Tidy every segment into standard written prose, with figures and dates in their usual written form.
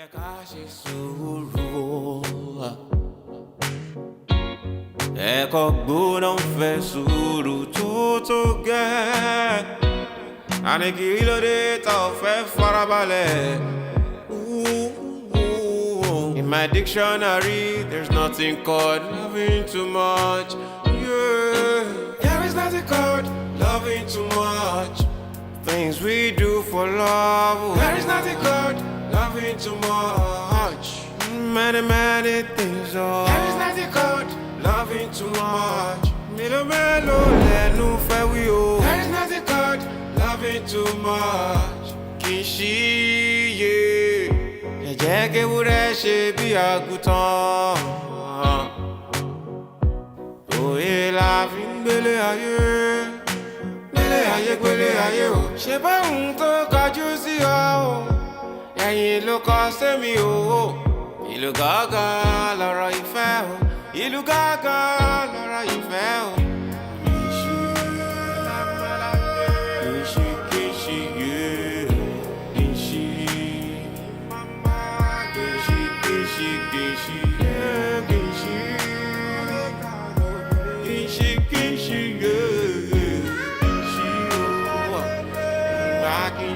Jẹ́ ká ṣe sùúrù. Ẹ̀kọ́ gbóná ń fẹ́ sùúrù tó tó gẹ́. Àní kí ló dé tá ò fẹ́ farabalẹ̀? Ooh. In my dictionary, there's nothing called loving too much. Yeah. There is nothing called loving too much. Things we do for love. There is nothing called loving too much. Many, many things. Oh. There is nothing called loving too much. Mélòó mélòó lẹ́nu fẹ́ wí o. There is nothing called loving too much. Kì í ṣíye. Ẹ jẹ́ kéwúrẹ́ ṣe bí àgùntàn. Òye la fi ń gbélé ayé. Gbélé ayé, gbélé ayé o. Ṣé báwọn tó kọjú sí ọ o? Ẹ̀yìn ló kọ sẹ́mi o. Ìlú gángan lọ̀rọ̀ ìfẹ́ o. Ìlú gángan lọ̀rọ̀ ìfẹ́ o. Kìí kìí yé kìí kìí kìí kìí yé kìí kìí kìí yé kìí o wá kìí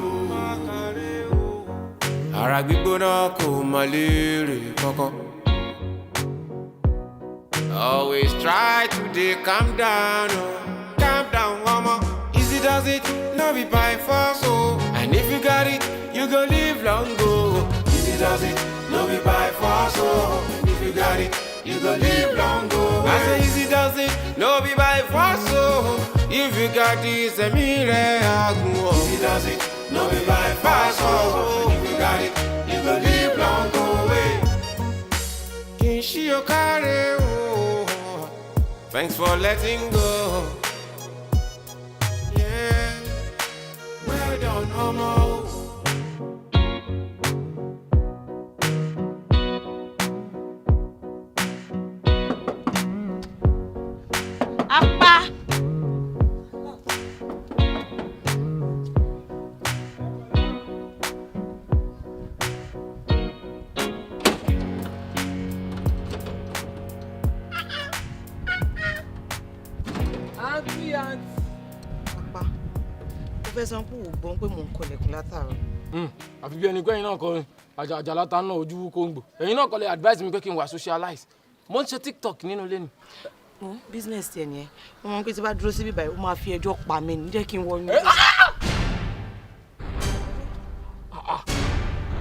o. Ara gbígbóná kò mọ léèrè kankan. Always try to dey calm down, oh. Calm down, ọmọ. Easy does it, no be by force, oh. And if you got it, you go live long, oh. Easy does it, no be by force, oh. And if you got it, you go live long, oh. I say easy does it, no be by force, oh. If you got this, ẹ̀mí rẹ̀ á gùn, oh. Easy does it, no be by force, oh. And if you got it, you go live long, oh. Kì í ṣí o kárẹ̀ o. Thanks for letting go. Yeah. Well done, ọmọ o. Apá. Àǹtí, àǹtí. Apá. Mo fẹ́ sọ pé ò gbọ́n pé mò ń kọlẹ̀kùn látàárọ̀. Àfi bí ẹni pé ẹ̀yin náà kọrin àjàlá ta náà ojú kóńgbò. Ẹ̀yin náà kọ́ lè advice mi pé kí n wà socialize. Mo ń ṣe TikTok nínú ilé ni. Mo business tiẹ̀ nìyẹn. Mo mọ̀ pé tí bá dúró síbí báyìí, ó máa fi ẹjọ́ pa mí ní. Jẹ́ kí n wọ inú ilé.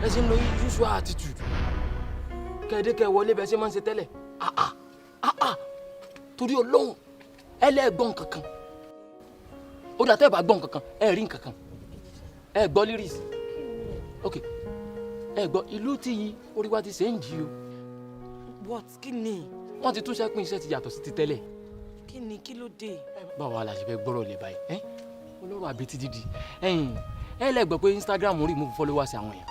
Ẹ ṣe ń lo usual attitude. Kẹ̀dékẹ̀ wọlé bẹ́ẹ̀ ṣe máa ń ṣe tẹ́lẹ̀. Ah, ah, ah, ah. Torí Ọlọ́run, ẹ lẹ́ẹ̀gbọ́n kankan. Ó dà tẹ́ ẹ bá gbọ́n kankan, ẹ rí nǹkankan. Ẹ gbọ́ lyrics. Ok, ẹ gbọ́ ìlú tí yí orí wa ti ṣe ń jí o. What? Kí ni? Wọ́n ti tún ṣẹ́pin iṣẹ́ ti yàtọ̀ sí ti tẹ́lẹ̀. Kí ni? Kí ló dé? Báwo la ṣe fẹ́ gbọ́rọ̀ lè báyìí? Ẹ́ olóró àbí ti dídì. Ẹ̀yin ẹ lẹ́gbọ̀ọ́ pé Instagram remove followers àwọn èèyàn.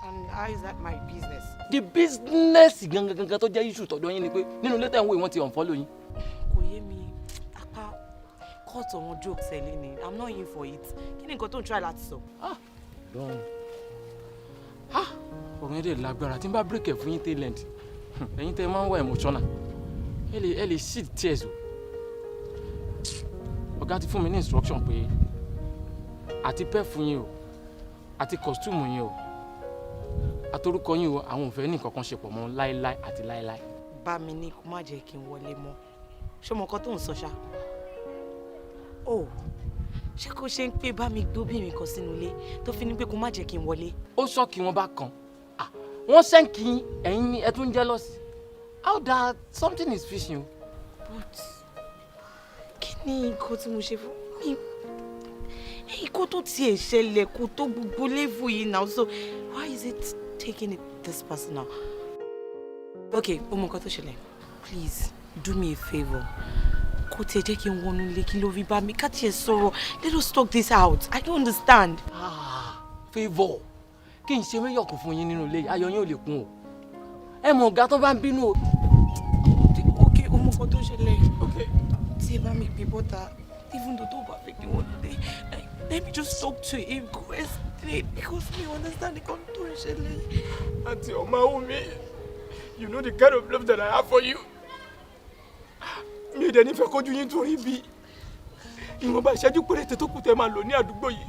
And how is that my business? The business gangan gangan tó jẹ́ issue tọ̀dọ̀ yín ni pé nínú ilé tẹ̀ ń wò wọ́n ti unfollow yín. Kò yé mi. Apá cut àwọn jokes ẹ̀ lé ni. I'm not in for it. Kí ni nǹkan tó ń try láti sọ? Ah, lọ́run. Ah, ọ̀rọ̀ yẹn dẹ̀ lágbára tí n bá break ẹ̀ fún yín talent. Ẹ̀yin tẹ́ máa ń wá emotional. Ẹ lè shed tears o. Ọ̀gá ti fún mi ní instruction pé àti pef yín o, àti costume yín o, àtorúkọ yín o, àwọn ò fẹ́ ní nǹkan kan ṣe pọ̀ mọ́ láéláé àti láéláé. Bá mi ní kó má jẹ́ kí n wọlé mọ́. Ṣé o mọ nǹkan tó ń sọ ṣá? Oh, ṣé kò ṣe ń pé bá mi gbóbìnrin kan sínú ilé tó fi ní pé kó má jẹ́ kí n wọlé? Ó sọ kí wọ́n bá kan. Ah, wọ́n sẹ́ǹkì yín, ẹ̀yin ẹ tún jealous. How that something is fishing o. But kí ni nǹkan tí mo ṣe fún mi? Nǹkan tó tiẹ̀ ṣẹlẹ̀ kó tó gbogbo level yìí now, so why is it taking it this personal? Okay, ó mọ nǹkan tó ṣẹlẹ̀. Please do me a favour. Kó tiẹ̀ jẹ́ kí n wọnú ilé, kí ló rí bá mi ká tiẹ̀ sọ̀rọ̀. Let us talk this out. I don't understand. Ah, favour, kí n ṣe méyọ̀kù fún yín nínú ilé yìí, ayọ̀ yín ò lè kún o. Ẹ mọ̀ ọ̀gá tó bá ń bínú o. Okay, ó mọ nǹkan tó ṣẹlẹ̀. Tí ẹ bá mi pè bọ́ta. Even though tó bá fẹ́ kí wọ́n lé, like, let me just talk to him, go explain, because mi understand nǹkan tó ń ṣẹlẹ̀. Aunty Omawumi, you know the kind of love that I have for you. Mi ò dẹ̀ ní fẹ́ kójú yín torí bí ìwọ̀nba ìṣẹ́jú péréte tó kù tẹ́ máa lò ní àdúgbò yìí.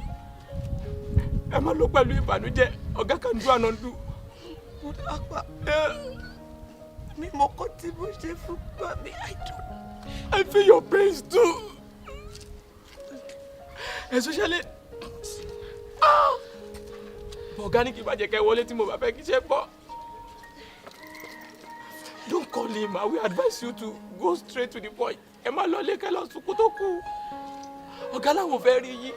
Ẹ máa lò pẹ̀lú ìbànújẹ́, ọ̀gá kan dún àná dún. Bùdá mi mọ kọ́ tí mo ṣe fún Bami, I don't. I feel your pains too. Especially, ah! Ọ̀gá ní kí n bá jẹ́ kẹ́ wọlé tí mo bá fẹ́ kí iṣẹ́ bọ́. Don't call him. I will advise you to go straight to the point. Ẹ má lọ lé kẹ́ lọ sunkún tó kù. Ọ̀gá làwọn fẹ́ rí yín.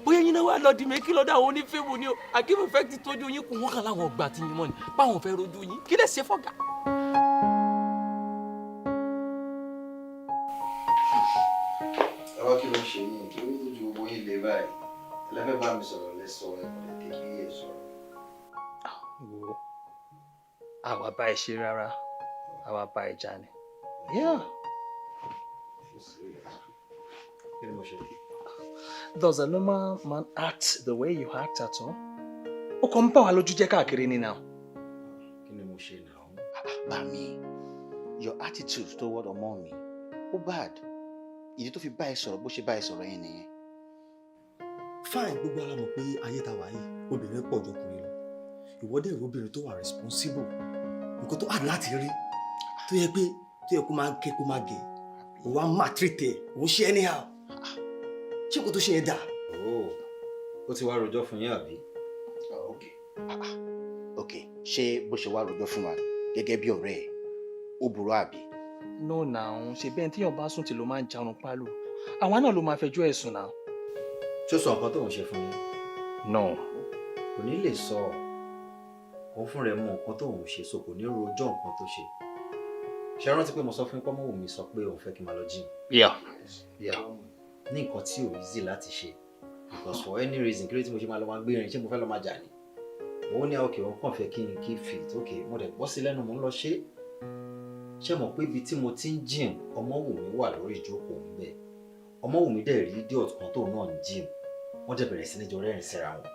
Bóyá yín náà wà lọ dì mí kí lọ́dọ̀ àwọn onífíìmù ni o. Àkíwò fẹ́ ti tójú yín kù, wọ́n kàn láwọn ọgbà tí yín mọ́ ni. Báwọn fẹ́ rojú yín. Kí lè ṣe fọ́gà? Ẹ wá, kí ló ń ṣe yín? Kí ló tó ju gbogbo yín lé báyìí? Ẹlẹ́fẹ́ bá mi sọ̀rọ̀ lẹ́sọ̀, ẹ kò lè tẹ̀lé ẹ sọ̀rọ̀. Wo, àwa bá ẹ ṣe rárá, àwa bá ẹ jà ni. Yeah. Kí ni mo ṣe? Does a normal man act the way you act at all? Ó kàn ń bà wá lójú jẹ́ káàkiri ni now. Kí ni mo ṣe náà? Bami, your attitude toward ọmọ mi, ó bad. Ìdí tó fi bá ẹ sọ̀rọ̀ bó ṣe bá ẹ sọ̀rọ̀ yẹn nìyẹn. Fine, gbogbo ara mọ̀ pé ayé ta wà yìí, obìnrin pọ̀ ju ọkùnrin lọ. Ìwọ dẹ̀ rí obìnrin tó wà responsible, nǹkan tó hard láti rí, tó yẹ pé tó yẹ kó máa kẹ́ kó máa gẹ̀, ó wá maltreat ẹ̀, ó ń ṣe anyhow. Ṣé kò tó ṣe yẹn dà? Oh, ó ti wá rojọ́ fún yín, àbí? Oh, okay. Ah, ah. Okay, ṣé bó ṣe wá rojọ́ fún wa gẹ́gẹ́ bí ọ̀rẹ́ ẹ̀, ó burú, àbí? No now, ṣe bẹ́ẹ̀ tíyàn bá sùn tí ló máa ń jarun pálù. Àwa náà ló máa fẹjọ́ ẹ̀ sùn now. Ṣó sọ nǹkan tóun ṣe fún yín? No. Kò ní lè sọ. Òun fún rẹ̀ mọ nǹkan tóun ṣe, so kò ní rojọ́ nǹkan tó ṣe. Ṣé rántí pé mo sọ fún yín pé Ọmọ́wùmí sọ pé òun fẹ́ kí n máa lọ gym? Yeah. Ní nǹkan tí ò easy láti ṣe, because for any reason, kí ló tí mo ṣe máa lọ máa gbé irin? Ṣé mo fẹ́ lọ máa jà ni? Mo ní okay, òun kàn fẹ́ kí n keep fit. Okay, mo dẹ̀ gbọ́ sí lẹ́nu, mo ń lọ ṣe. Ṣé mọ̀ pé ibi tí mo ti ń gym, Ọmọ́wùmí wà lórí ìjókòó ń bẹ̀. Ọmọ́wùmí dẹ̀ rí idiot kan tóun náà ń gym, wọ́n dẹ̀ bẹ̀rẹ̀ sí ní jọ rẹ́rìn síra wọn.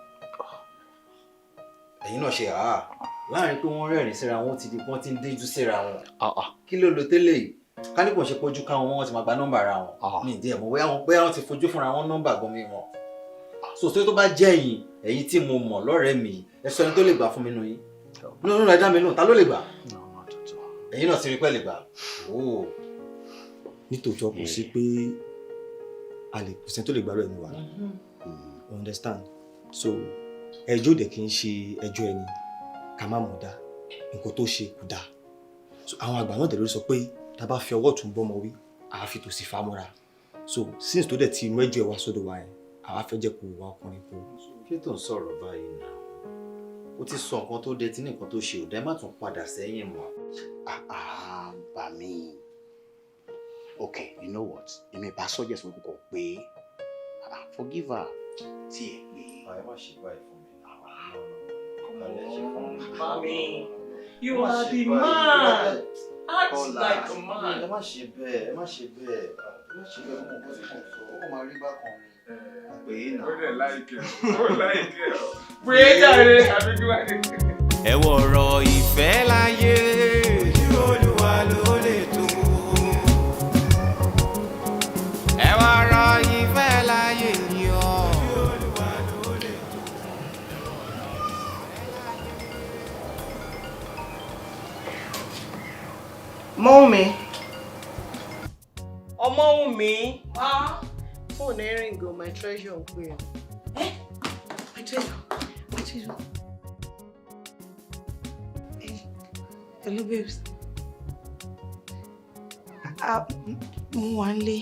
Ẹ̀yin náà ṣe àá láàrin pé wọ́n rẹ́rìn síra wọn, ti di pé wọ́n ti ń déjú síra wọn. Kí ló lo tẹ́lẹ̀ yìí? Ká ní kò ń ṣe pójú káwọn, wọn ti máa gba nọ́mbà ara wọn. Mi ìdí ẹ̀ mọ̀ bóyá wọ́n ti fojú fúnra wọn nọ́mbà gan, mi mọ̀. So tó bá jẹ́ ẹ̀yin, ẹ̀yin tí mo mọ̀ lọ́rẹ̀ẹ́ mi, ẹ sọ ẹni tó lè gbà fún mi nù yín. Nínú ẹ dá mi lóhùn, ta ló lè gbà? No, not at all. Ẹ̀yin náà ti rí pẹ́ lè gbà. Oh. Nítòótọ́, kò sí pé a lè kò sẹ́ni tó lè gbárù ẹni wà. You understand? So ẹjọ́ dẹ̀ kì í ṣe ẹjọ́ ẹni ká má mọ̀ dá nǹkan tó ṣe kò dáa. So àwọn àgbà náà dẹ̀ ló sọ pé tá a bá fi ọwọ́ tún bọ́mọ wí, àá fi tòsí fà mọ́ra. So since tó dẹ̀ ti mẹ́jọ ẹ̀ wá sọ́dọ̀ wa yẹn, àwa fẹ́ jẹ́ kó wá ọkùnrin kó. Kí tó ń sọ̀rọ̀ báyìí náà? Ó ti sọ nǹkan tó dé tí ní nǹkan tó ṣe ò dá, ẹ má tún padà sẹ́yìn mọ́. Ah ah, Bami. Okay, you know what? Èmi bá suggest pé kò pé, ah, forgive her. Tí ẹ pé. Ẹ má ṣe báyìí fún mi náà. Kálẹ̀ ṣe fún mi. Mami, you are the man. Act like a man. Ẹ má ṣe bẹ́ẹ̀, ẹ má ṣe bẹ́ẹ̀, ẹ má ṣe bẹ́ẹ̀. Ọmọ nǹkan tí mò ń sọ, ó kàn máa rí bákan ni. Pè é náà. Ó dẹ̀ like ẹ̀, ó like ẹ̀. Pé jàre, àbí kí wàá ní. Ẹ wọ ọ̀rọ̀ ìfẹ́ láyé, ojú Olúwa ló lè tó. Ẹ wọ ọ̀rọ̀ ìfẹ́ láyé yìí o. Ojú Olúwa ló lè tó. Mọ́mí. Ọmọ́wùnmí. Fóònù ẹ̀ ring o, my treasure ń pè ọ́. My treasure, my treasure. Hey, hello babes. Ah, mo wà nílé.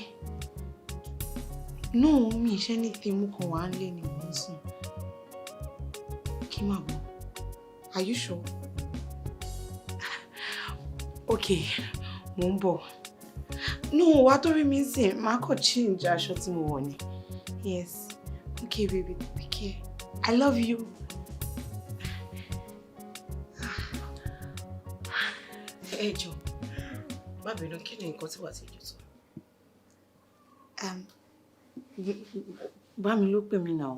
No, mi ì ṣe anything, mo kàn wà nílé ni, mo ń sùn. Kí n máa bọ̀. Are you sure? Okay, mo ń bọ̀. No, wàá tó rí mi sìn, màá kàn change aṣọ tí mo wọ̀ ni. Yes. Okay, baby, take care. I love you. Ẹ jọ, má bínú, kí ni nǹkan tí wàá ti jù sọ? Bá mi ló pè mí náà.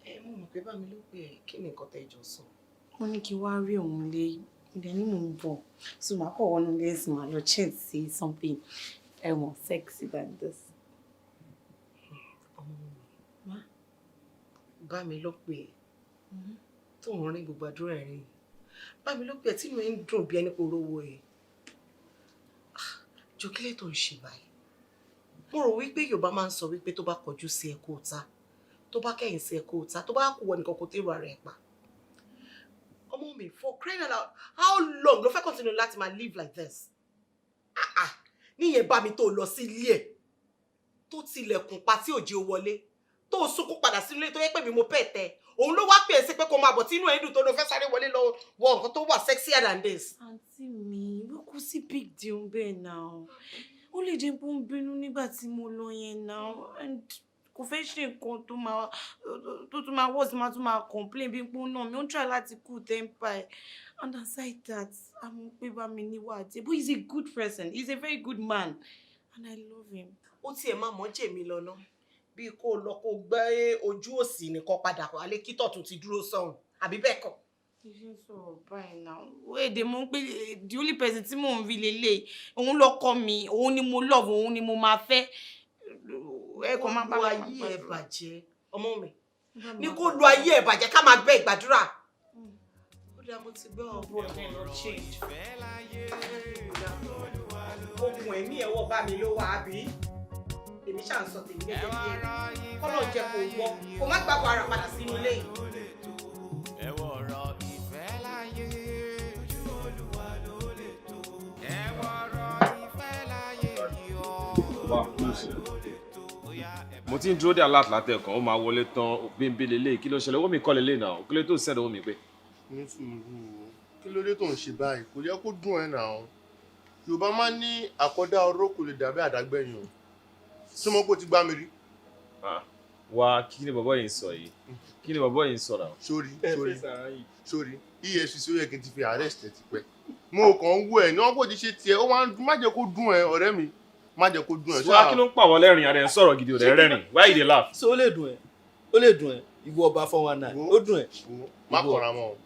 Ẹ mú mọ̀ pé bá mi ló pè ẹ́, kí ni nǹkan tẹ́ jọ sọ? Wọ́n ní kí n wá rí òun lé, ìdẹ ní mò ń bọ̀. So màá kọ̀ wọnú ilé sí, màá lọ change sí something more sexy than this. Ọmọ mi, bá mi ló pè ẹ́ tó ń rin gbogbo àdúrà ẹ̀ rìn. Bá mi ló pè ẹ́ tínú ẹ̀ ń dùn bí ẹni pé orówó ẹ̀. Jọ, kílẹ̀ tó ń ṣe báyìí? Mo rò wípé Yorùbá máa ń sọ wípé tó bá kọjú sí ẹ kó o ta, tó bá kẹ̀yìn sí ẹ kó o ta, tó bá kú wọ nìkan kó tèrò ara ẹ̀ pa. Ọmọ mi, for crying out loud, how long ló fẹ́ continue láti máa live like this? Ah ah, níyẹn bá mi tó lọ sí ilé ẹ̀, tó tilẹ̀kùn pa tí ò jẹ́ o wọlé, tó sunkún padà sínú ilé tó yẹ pé mi mo pẹ̀ tẹ, òun ló wá pè é sí pé kó máa bọ̀, tínú ẹ̀ dùn tó ló fẹ́ sáré wọlé lọ wọ nǹkan tó wà sexier than this. Àǹtí mi, wọ́n kò sí big deal bẹ́ẹ̀ náà. Ó lè jẹ́ pé ó ń bínú nígbà tí mo lọ yẹn náà, and kò fẹ́ ṣe nǹkan tó máa tó tún máa worse, máa tún máa complain bí pé ó nà mí. Ó ń try láti cool temper ẹ̀. And aside that, àmọ́ pé bá mi níwà àti, but he's a good person, he's a very good man and I love him. Ó tiẹ̀ máa mọ́ jèmi lọ ná, bíi kó lọ kó gbé ojú òsì nìkan padà wálé kí tọ̀tún ti dúró sọ̀hún, àbí bẹ́ẹ̀ kọ́? Ṣe sọ̀rọ̀ báyìí náà, èdè mo ń pé the only person tí mò ń rí lélẹ̀, òun lọ́kọ mi, òun ni mo love, òun ni mo máa fẹ́. Ẹ kàn máa bá lu mi ayé ẹ bàjẹ́. Ọmọ mi ní kó lu ayé ẹ bàjẹ́, ká máa gbẹ́ ìgbàdúrà. Ó dáa, mo ti gbọ́ ọ. Change. Okùn ẹ̀mí ẹ̀ wọ́ bá mi ló wà, àbí? Èmi ṣáà ń sọ tèmi gẹ́gẹ́ bí ẹ̀ kọ́lọ̀ jẹ́ kó gbọ́, kó má gbàgbọ́ ara padà sínú ilé yìí. Ẹ wọ̀rọ̀ ìfẹ́ láyé, ojú Olúwa ló lè tó. Ẹ wọ̀rọ̀ ìfẹ́ láyé yìí ọ́. Wà mo ti ń dúró dé alert látẹ̀kàn, ó máa wọlé tán bíńbí lélẹ̀. Kí ló ṣẹlẹ̀? Owó mi kọ́ lélẹ̀ náà, kí ló tó send owó mi pé? Ní sùúrù o, kí ló dé tó ń ṣe báyìí? Kò yẹ kó dùn ẹ́ náà. Yorùbá máa ń ní àkọ́dá oró kò lè dàbí àdágbẹ̀yìn o. Tí mo kó ti gbá mi rí. Wá, kí ni bàbá yìí ń sọ yìí? Kí ni bàbá yìí ń sọ náà? Sórí, sórí, sórí, EFCC, ó yẹ kí n ti fi arrest ẹ tipẹ́. Mo kàn ń wú ẹ ní wọn kò ti ṣe tiẹ̀, ó wá ń dún. Má jẹ́ kó dùn ẹ, ọ̀rẹ́ mi, má jẹ́ kó dùn ẹ. Wá, kí ló ń pa àwọn lẹ́rìn? Adé ń sọ̀rọ̀ gidi, ò dẹ̀ rẹ́rìn. Why you dey laugh? So ó lè dùn ẹ́, ó lè dùn ẹ́, ìwọ ọba 419, ó dùn ẹ́. Má kọ̀ra mọ́ o,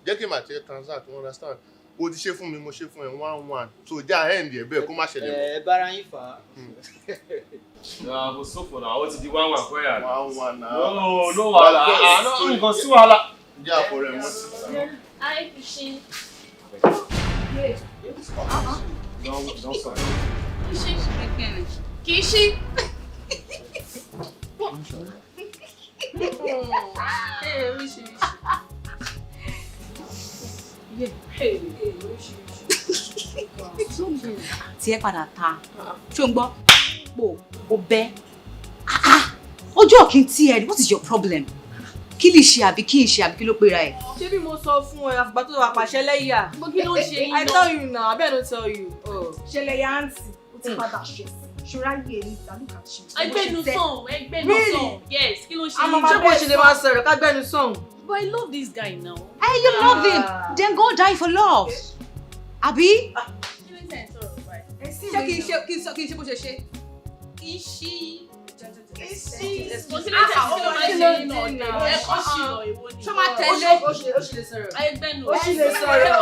jẹ́ kí n máa tẹ transact, you understand? O ti ṣe fún mi, mo ṣe fún ẹ, 1-1, so já end ẹ bẹ́ẹ̀, kó má ṣẹlẹ̀ mọ́. Ẹ bára yín fà á. Mo sọ̀fọ̀ náà, ó ti di 1-1 fún ẹ̀yà. 1-1 náà. No, no wàhálà, ah no, nǹkan sí wàhálà. Jẹ́ àpò rẹ̀ mọ́ sí. Hi, Kishi. Don't stop. Kishi. Kishi. Hey, oríṣiríṣi. Hey, oríṣiríṣi. Tí ẹ padà ta, ṣó ń gbọ́ pò ó bẹ́ ojú òkín tí ẹ. What is your problem? Kí lè ṣe àbí kí n ṣe àbí kí ló pera ẹ? Ṣé bí mo sọ fún ẹ, àfìgbà tó wà pàṣẹ lẹ́yà. Bó kí ló ń ṣe yín I náà? tell you now, abi I no tell you. Ṣẹlẹ̀ ya, àǹtí, ó ti padà ṣe ṣọ́ra yìí èyí ìta. Look at you. Ẹgbẹ́nu sàn, ẹgbẹ́nu sàn. Yes, kí ló ń ṣe yín? Ṣé bó ṣe lè máa sọ̀rọ̀ ká gbẹ́nu sàn? But I love this guy now. Hey, you love him, then go die for love, àbí? Kí ló ń tẹ̀ ń sọ̀rọ̀ báyìí? Ṣé kì í ṣe kí n sọ kí n ṣe bó ṣe ṣe? Kishi. Kishi. Kò sí lè tẹ̀ sí, kí ló máa ń ṣe yín náà? Ẹ kọ́ sí lọ, èwo ni? Ṣó máa tẹ̀lé? Ó ṣe lè sọ̀rọ̀. Ẹgbẹ́nu. Ó ṣì lè sọ̀rọ̀.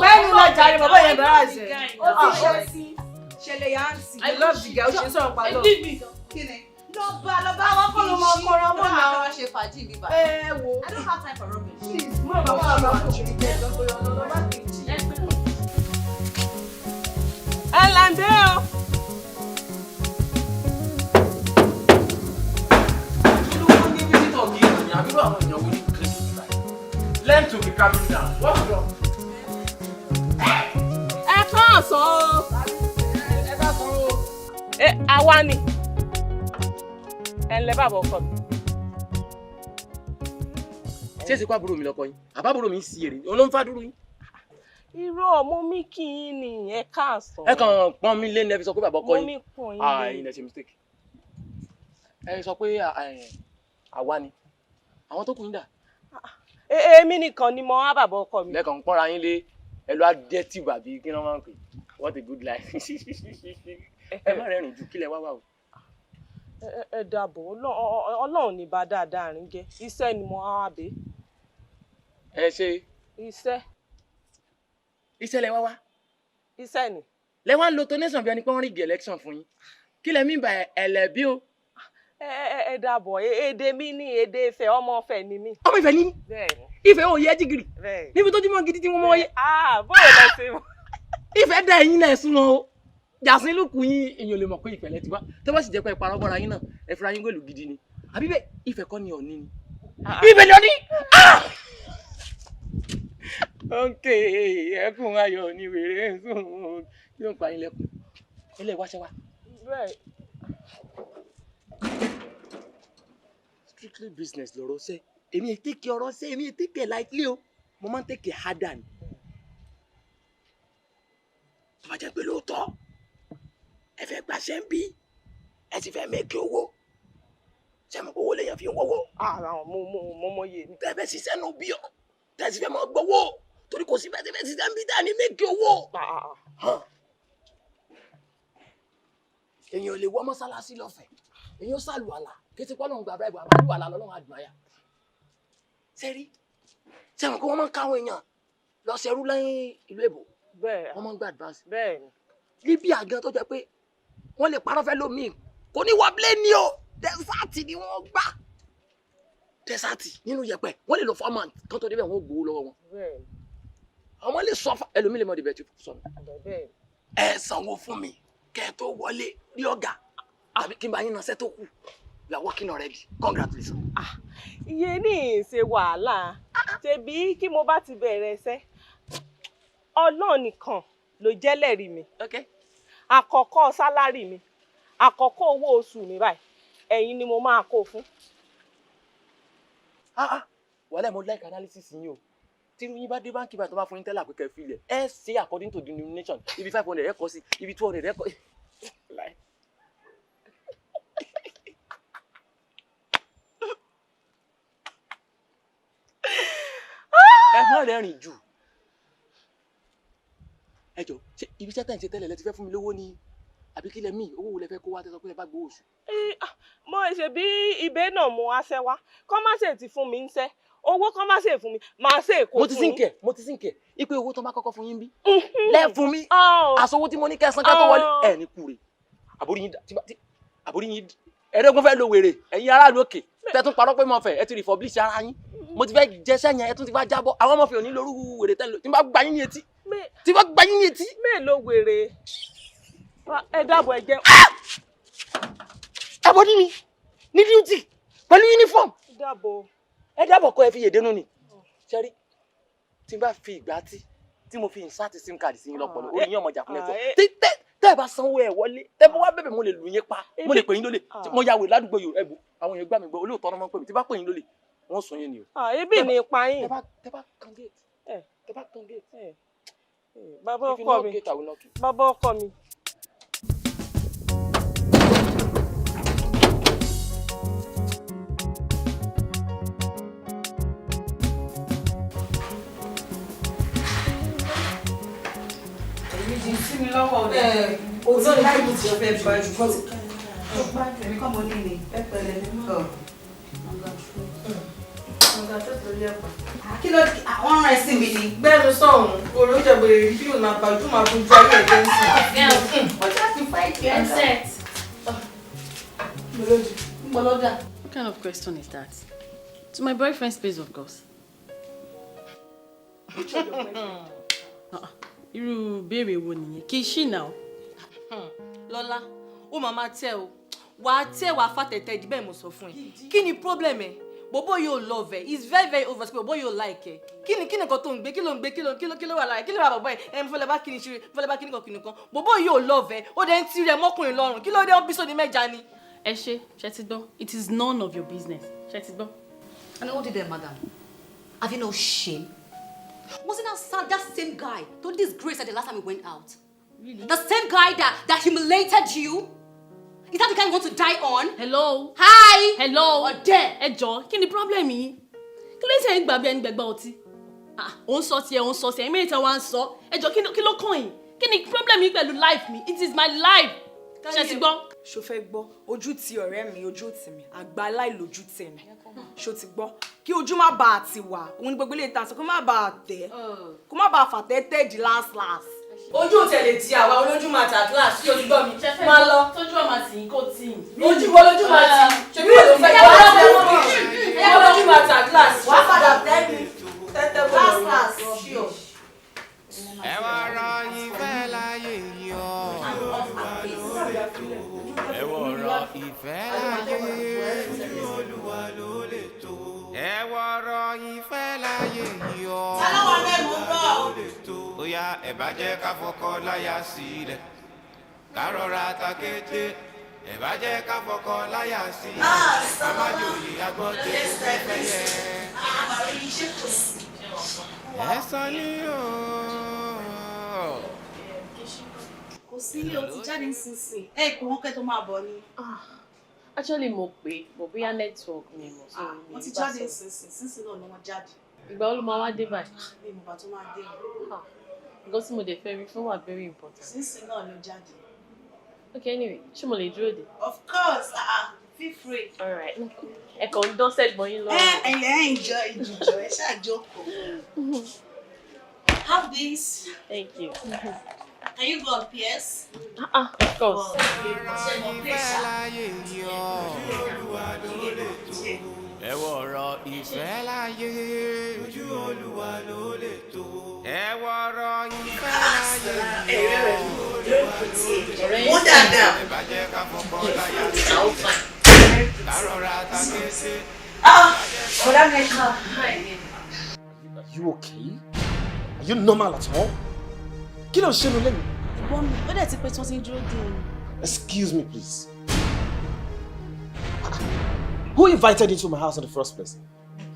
Gbẹ́nu lọ jàre, bàbá yẹn bẹ̀rẹ̀ àṣẹ. Ó ti ṣe sí ṣẹlẹ̀ ya, àǹtí. I love the guy, ó ṣe ń sọ̀rọ̀ pa lọ. Leave me. Kí ni? Lọ bá, lọ bá. Àwọn kọ́ ló máa kọra mọ́ náà. Wá ṣe fàájì bíbá. Ẹ wo. I don't have time for rubbish. Mo rò bàbá bàbá kò ní jẹ́ lọ́kọ́ lọ́wọ́ má kejì. Ẹ làǹdẹ́ o. Kí ló wọ́n ní visitor kì í ní àbúrò àwọn èèyàn wo ní kìrìkì báyìí? Learn to be calming down. What's wrong? Ẹ káàsán o. Ẹ bá sọ o. Ẹ àwa ni. Ẹ ǹlẹ́ bàbá ọkọ mi. Ṣé èsì kó àbúrò mi lọkọ yín? Àbábúrò mi ń si èrè, òun ló ń fàdúró yín. Irọ́, mo mí kí yín ni, ẹ káàsán. Ẹ kàn pọ́n mi lé ní ẹ fi sọ pé bàbá ọkọ Mo yín. mí pọ́n yín Ah, lé. ẹ̀yin lẹ ṣe mistake. Ẹ sọ pé àwa ni. Àwọn tó kù yín dà? Èmi nìkan ni mo wá, bàbá ọkọ mi. Lẹ́kàn ń pọ́nra yín lé, ẹ lọ adẹ́tìbù àbí kí wọ́n máa ń pè. What a good life. Ẹ má rẹ́rìn ju, kílẹ̀ wá wá o. Ẹ dàbọ̀, Ọlọ́run ní bá dáadáa rìn jẹ́. Iṣẹ́ ni mo á bẹ̀. Ẹ ṣe. Iṣẹ́. Iṣẹ́ lẹ wá wá. Iṣẹ́ ni. Lẹ wá ń lo donation bí ẹni pé wọ́n rí election fún yín. Kí lẹ mí bá ẹlẹ́bí o? Ẹ dàbọ̀, èdè mi ní èdè Ifẹ̀, ọmọ Ifẹ̀ ni mí. Ọmọ Ifẹ̀ ni? Bẹ́ẹ̀ni. Ifẹ̀ ò yẹ jìgìrì. Bẹ́ẹ̀ni. Níbi tó jùmọ̀ gidi tí wọ́n mọ̀ yẹ. Ah, bóyá lọ sí mọ́. Ifẹ̀ dá ẹ̀yin náà súnmọ́ o. Jàsín lùkù yín, èèyàn lè mọ̀ pé Ifẹ̀ lẹ ti wá. Tó bá sì jẹ́ pé ìparọ́ bọ́ra yín náà, ẹ fura yín wẹ̀lú gidi ni. Àbí bẹ́ẹ̀, Ifẹ̀ kọ́ ni Ọ̀ọ̀ni ni. Ifẹ̀ ni Ọ̀ọ̀ni! Ok, ẹkún ayọ̀ ni wèrè ń sùn. Kí ló ń pa yín lẹ́kùn? Ilé ìwáṣẹ́ wa. Bẹ́ẹ̀. Strictly business lọ̀rọ̀ ṣẹ́. Èmi ètè kí ọ̀rọ̀ ṣẹ́, èmi ètè kí ẹ̀ lightly o. Mo máa ń take it harder ni. Tó bá jẹ́ pé lóòótọ́, ẹ fẹ́ gbàṣẹ́ ń bí, ẹ sì fẹ́ mẹ́kì owó. Ṣé mo owó lèèyàn fi ń wọ́wọ́? Mo mọ iye ni. Tẹ́ fẹ́ ṣiṣẹ́ nù bí ọ, tẹ́ sì fẹ́ máa gbowó. Torí kò sí bẹ́ẹ̀ tẹ́ fẹ́ ṣiṣẹ́ ń bí dáa ní mẹ́kì owó. Èèyàn ò lè wọ mọ́sálásí lọ́fẹ̀ẹ́. Èèyàn sàlù àlà. Kété pọ́ lọ́run gbàgbá ìbò àbálù àlà lọ́lọ́run àdùn àyà. Sẹ́rí, sẹ́wọ̀n kí wọ́n máa ń káwọn èèyàn lọ ṣerú lẹ́yìn ìlú èbò. Wọ́n máa ń gba advance. Libya gan tó jẹ́ pé wọ́n lè parọ́ fẹ́ lómi. Kò ní wọ plane ni o. Dẹ́sàtì ni wọ́n gbà. Dẹ́sàtì nínú yẹ̀pẹ̀. Wọ́n lè lọ 4 months kan tó débẹ̀ wọ́n gbowó lọ́wọ́ wọn. Àwọn lè sọ fún ẹlòmíì lè mọ̀ débẹ̀ tí sọnù. Ẹ sanwó fún mi kẹ́ ẹ tó wọlé rí ọ̀gá àbí kí n bá yín náà ṣẹ́ tó kù. You are working already. Congratulations. Iye ní ìṣe wàhálà. Ṣebí kí mo bá ti bẹ̀rẹ̀ iṣẹ́, Ọlọ́run nìkan ló jẹ́lẹ̀rí mi. Àkọ́kọ́ salary mi, àkọ́kọ́ owó oṣù mi báyìí, ẹ̀yin ni mo máa kó fún. Wàhálà, mo like analysis yín o. Tí yín bá dé báńkì báyìí tó bá fún yín tẹ́lẹ̀ àpékẹ́ filẹ̀, ẹ ṣe according to denomination, ibi 500 ẹ kọ sí, ibi 200 ẹ kọ. Ẹ má rẹ́rìn jù. Ẹ jọ, ṣé ibi iṣẹ́ tẹ̀ ń ṣe tẹ́lẹ̀ lẹ ti fẹ́ fún mi lówó ni? Àbí kílẹ̀ míì, owó wo lẹ fẹ́ kó wá tẹ́ sọ pé ẹ bá gbowó oṣù? Mo ṣe bí ibẹ̀ náà mo wá ṣẹ́ wá, kọ́ má ṣe ti fún mi ń ṣẹ́, owó kọ́ má ṣe fún mi, máa ṣe èkó Mo ti fún yín. sínkẹ̀, mo ti sínkẹ̀, ipe owó tó bá kọ́kọ́ fún yín bí. Lẹ́fun mi, aṣọ owó tí mo ní kẹsàn-án ká tó wọlé, ẹ̀ ní kúre. Àbórí yín àbórí yín ẹ̀ẹ́dẹ́gbọ́n fẹ́ lo wèrè, ẹ̀yin aráàlú òkè, tẹ́ tún parọ́ pé mo fẹ́, ẹ ti refurbish ara yín. Mo ti fẹ́ jẹsẹ́ yẹn, ẹ tún ti wá jábọ́. Àwọn ọmọ fi òní lórú wèrè tẹ́lẹ̀, tí n bá gba yín ní etí. Tí n bá gba yín ní etí. Mélòó wèrè? Ẹ dábọ̀, ẹ jẹ́. Ẹ bọ́ ní mi ní duty pẹ̀lú uniform. Ẹ dábọ̀. Ẹ dábọ̀ kọ́ ẹ fi yèdénú ni. Ṣẹ́rí, tí n bá fi ìgbà tí mo fi insert sim card sí yín lọ́pọ̀lọ́, orí yín ọmọ jà fún network. Tẹ́ ẹ bá sanwó ẹ wọlé, tẹ́ bá wá bẹ̀bẹ̀ mo lè lù yín pa, mo lè pè yín lólè. Mo ya wèrè ládùúgbò yìí, ẹ̀bù, àwọn èèyàn gbà mí gbọ́, olóòótọ́ ọmọ pè mí, tí bá pè yín lólè, wọ́n sùn yín ni o. Ebi ni ipa yín. Tẹ́ bá kan gate. Tẹ́ bá kan gate. Bàbá If you ọkọ knock mi. gate, I will knock you. Bàbá ọkọ mi. Èmi sí mi lọ́wọ́ Ẹ, òótọ́ ni láì ti fẹ́ bá jù kọ́. Èmi kọ́ mo ní ni. Ẹ pẹ̀lẹ́ ní mọ́. Kí ló wọ́n rán ẹ sí mi ni? Gbẹ́nu sọ̀hún, olóúnjẹ bèrè rí fíìmù máa bá ojú máa fojú ayé ẹ̀jẹ̀ ń sìn. Ọjọ́ ti fẹ́ ìkẹ́ I'm set. Gbọ́lọ́dà. What kind of question is that? To my boyfriend's place, of course. Irú béèrè wo nìyẹn? Kì í ṣì náà. Lọ́lá, ó máa máa tẹ́ o, wàá tẹ́, wàá fàtẹ̀tẹ̀ ìdí bẹ́ẹ̀ mo sọ fún ẹ. Kí ni problem ẹ? Bọ̀bọ̀ yóò love ẹ, it's very very obvious pé bọ̀bọ̀ yóò like ẹ. Kí ni nǹkan tó ń gbé? Kí ló ń gbé? Kí ló wà lára ẹ? Kí ló wà bọ̀bọ̀ ẹ? Ẹ mo fẹ́ lọ bá kíni ṣeré, mo fẹ́ lọ bá kíni kan kíni kan. Bọ̀bọ̀ yóò love ẹ, ó dẹ̀ ń tirẹ̀ mọ́kùnrin lọ́rùn. Kí ló dé? Ó bí sóni mẹ́ja ni. Ẹ ṣe, ṣe ti gbọ́. It is none of your business. Ṣe ti gbọ́. And hold it there, madam. Have you no shame? Wasn't that same guy to disgrace her the last time we went out? Really? The same guy that humiliated you? Is that the guy you want to die on? Hello? Hi! Hello? Ọ̀dẹ̀! Ẹ jọ̀ọ́, kí ni problem yìí? Kí ló ń ṣe ń gbà bí ẹni gbẹgbẹ́ ọtí? Ah, òun sọ tiẹ̀, òun sọ tiẹ̀, ẹ̀yin méjì tí wọ́n á ń sọ. Ẹ jọ̀ọ́, kí ló kàn yín? Kí ni problem yìí pẹ̀lú life mi? It is my life. Ṣe ti gbọ́? Ṣo fẹ́ gbọ́? Ojú ti ọ̀rẹ́ mi, ojú ti mi, àgbà aláìlójú tì mí. Ṣo ti gbọ́? Kí ojú má bàa ti wà, òun ni gbogbo ilé ìta sọ, kó má bàa tẹ̀, kó má bàa fàtẹ́ tẹ̀ di last last. Ojú ò tẹ̀lé ti àwa olójú máa tà class, ṣé o ti gbọ́ mi? Máa lọ. Tójú ọ̀ máa tì í kó tì í. Ojú wo lójú máa tì í? Ṣèbí wo ló fẹ́ kí wọ́n tẹ̀ wọ́n? Wọ́n lójú máa tà class. Wàá padà tẹ́ mi. Last last, sure. Ẹ wá rọ ìfẹ́ láyé yìí o. Ẹ wọ ọ̀rọ̀ ìfẹ́ láyé. Ẹ wọ ọ̀rọ̀ ìfẹ́ láyé yìí o. Ta ló wà bẹ́ẹ̀? Mò ń bọ̀ o. Ó yá, ẹ bá jẹ́ ká fọkọ láya sílẹ̀. Ká rọra ta kété. Ẹ bá jẹ́ ká fọkọ láya sílẹ̀. Ká má jòyè agbọ́tẹ̀ fẹ́fẹ́ yẹ. Ẹ sọ ní o. Kò sí ilé, o ti jáde nísinsìnyí. Ẹ kò wọ́n kẹ́ tó máa bọ̀ ni. Actually, mo pè, but bóyá network mi mọ̀, so mi Wọ́n ti ò bá jáde sọ̀rọ̀. nísinsìnyí, sínsìn náà ni wọ́n jáde. Ìgbà wo ló máa wá dé báyìí? Mi ò bá tó máa dé. Nǹkan tí mo dẹ̀ fẹ́ rí fún wà very important. Sínsìn náà ló jáde. Okay, anyway, ṣé mo lè dúró dè? Of course, ah, feel free. Alright. Ẹ kàn ń dán sẹ́gbọ̀n yín Ẹ lọ́rùn. ẹ̀yin ẹ̀ enjoy ìjìjọ, ẹ ṣáà jókòó. Have this. Thank you. Can you go on PS? Ah, of course. Ìfẹ́ láyé yìí o. Ẹ wọ ọ̀rọ̀ ìfẹ́ láyé. Ojú Olúwa ló lè tó. Ẹ wọ ọ̀rọ̀ ìfẹ́ láyé yìí o. Wọ́n dáadáa. Ẹ bá jẹ́ ká fọkọ láya sílẹ̀. Ká rọra ta kété. Ah, ọ̀dà mi ká. Are you okay? Are you normal at all? Kí ló ń ṣe nu lẹ́nu? Ẹ̀gbọ́n mi, ó dẹ̀ ti pé tí wọ́n ti ń dúró dè mí. Excuse me, please. Who invited you to my house in the first place?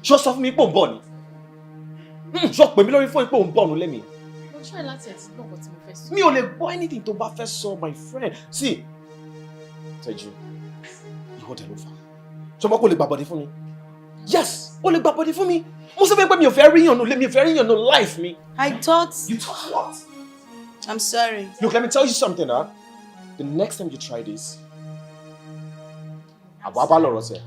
Ṣé o sọ fún mi pé ò ń bọ̀ ni? Ṣé o pè mí lórí fóònù pé ò ń bọ̀ nù lẹ́mi? Mo try láti ẹ̀ ti gbọ́ nǹkan tí mo fẹ́ sọ. Mi ò lè gbọ́ anything tó bá fẹ́ sọ, my friend. See, Tẹ́jú, ìwọ dẹ̀ ló fà á. Ṣé o mọ̀ pé o lè gbàbọ̀dé fún mi? Yes, o lè gbàbọ̀dé fún mi. Mo sọ fún ẹ pé mi ò fẹ́ ríyàn nù lé mi, ò fẹ́ ríyàn nù life mi. I thought. You thought what? I'm sorry. Look, let me tell you something, huh? The next time you try this, àwa bá lọ̀rọ̀ sẹ̀.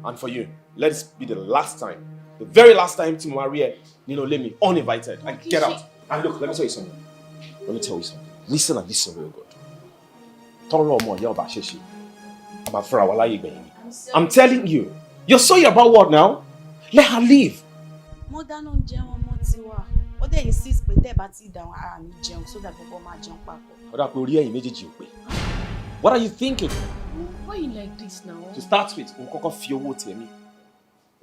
And for you, let this be the last time, the very last time tí mo máa rí ẹ nínú ilé mi uninvited. And get out. And look, let me tell you something. Let me tell you something. Listen and listen real good. Tọ́rọ̀ ọmọ ìyá ọba ṣe ṣe, a máa fúnra wa láyé ìgbẹ̀yìn ni. I'm telling you, you're sorry about what now? Let her leave. Mo dáná oúnjẹ wọn mọ́ tiwa. Ó dẹ̀ insist pé tẹ́ ẹ bá ti dáhùn ara mi jẹun so that gbogbo máa jẹun papọ̀. Ó dà pé orí ẹ̀yin méjèèjì ò pé. What are you thinking? Why you like this now? To start with, òun kọ́kọ́ fi owó tèmi.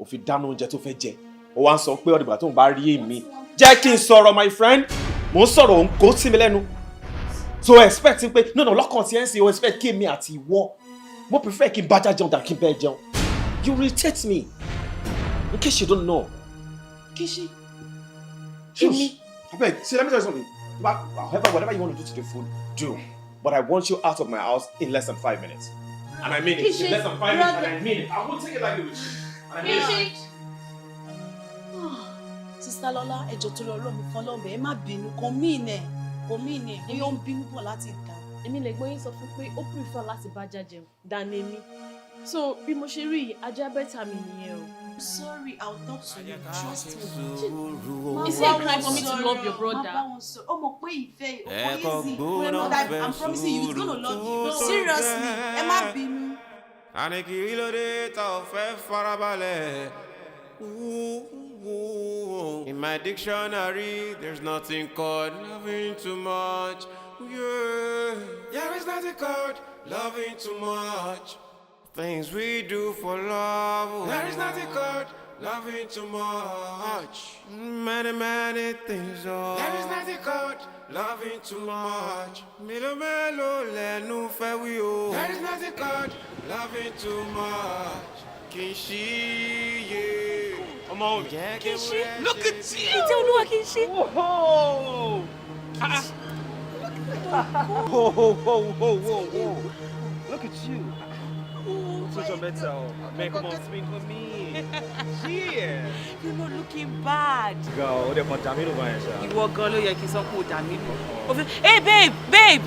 Ó fi dáná oúnjẹ tó fẹ́ jẹ. Ó wá ń sọ pé ọ̀dìgbà tóun bá rí èmi. Jẹ́ kí n sọ̀rọ̀, my friend. Mò ń sọ̀rọ̀, òun kò sí mi lẹ́nu. So expect pé no, lọ́kàn tí ẹ̀ ń sìn, o expect kí èmi àti ìwọ. Mo prefer kí n bájá jẹun than kí n bẹ́ẹ̀ jẹun. You irritate me. In case you don't know. Kishi. Shush. Abeg, see, let me tell you something. However, whatever you want to do to the food, do. But I want you out of my house in less than 5 minutes. And I mean it. In less than 5 minutes, and I mean it. I won't take it lightly with you. And I mean it. Kishi. Sister Lọlá, ẹ jọ̀ọ́, torí Ọlọ́run fún Ọlọ́run, ẹ má bínú, kò mí ìnẹ̀, kò mí ìnẹ̀, bí ó ń bínú bọ̀ láti dà. Èmi lè gbọ́ yín sọ fún pé ó prefer láti bá ajá jẹun than èmi. So bí mo ṣe rí yìí, ajá better mi nìyẹn o. I'm sorry, I'll talk to you. Trust me. Is it a crime for me to love your brother? Má bá wọn sọ̀rọ̀. Ó mọ̀ pé ìfẹ́ Ẹ̀kọ́ òkò easy. gbóná But I'm promising you, he's gonna love you. tó Seriously, ẹ má bínú. Àní kí ló dé tá ò fẹ́ farabalẹ̀? In my dictionary, there's nothing called loving too much. Yeah. There is nothing called loving too much. Things we do for love. There is nothing called loving too much. Many, many things. Oh. There is nothing called loving too much. Mélòó mélòó lẹ́nu fẹ́ wí o. There is nothing called loving too much. Kì í ṣí iye. Ọmọ mi. Kì í ṣí. Look at you. Ìtẹ́ Olúwa, kì í ṣe. Whoa. Whoa, whoa, whoa, whoa, whoa, whoa. Look at you. Switch your metal. Man, come on, spin for me. Yeah. You're not looking bad. Girl, ó dẹ̀ kàn dà mí nù báyẹn ṣá. Ìwọ gan ló yẹ kí n sọ pé o dà mí nù. Hey babe, babe.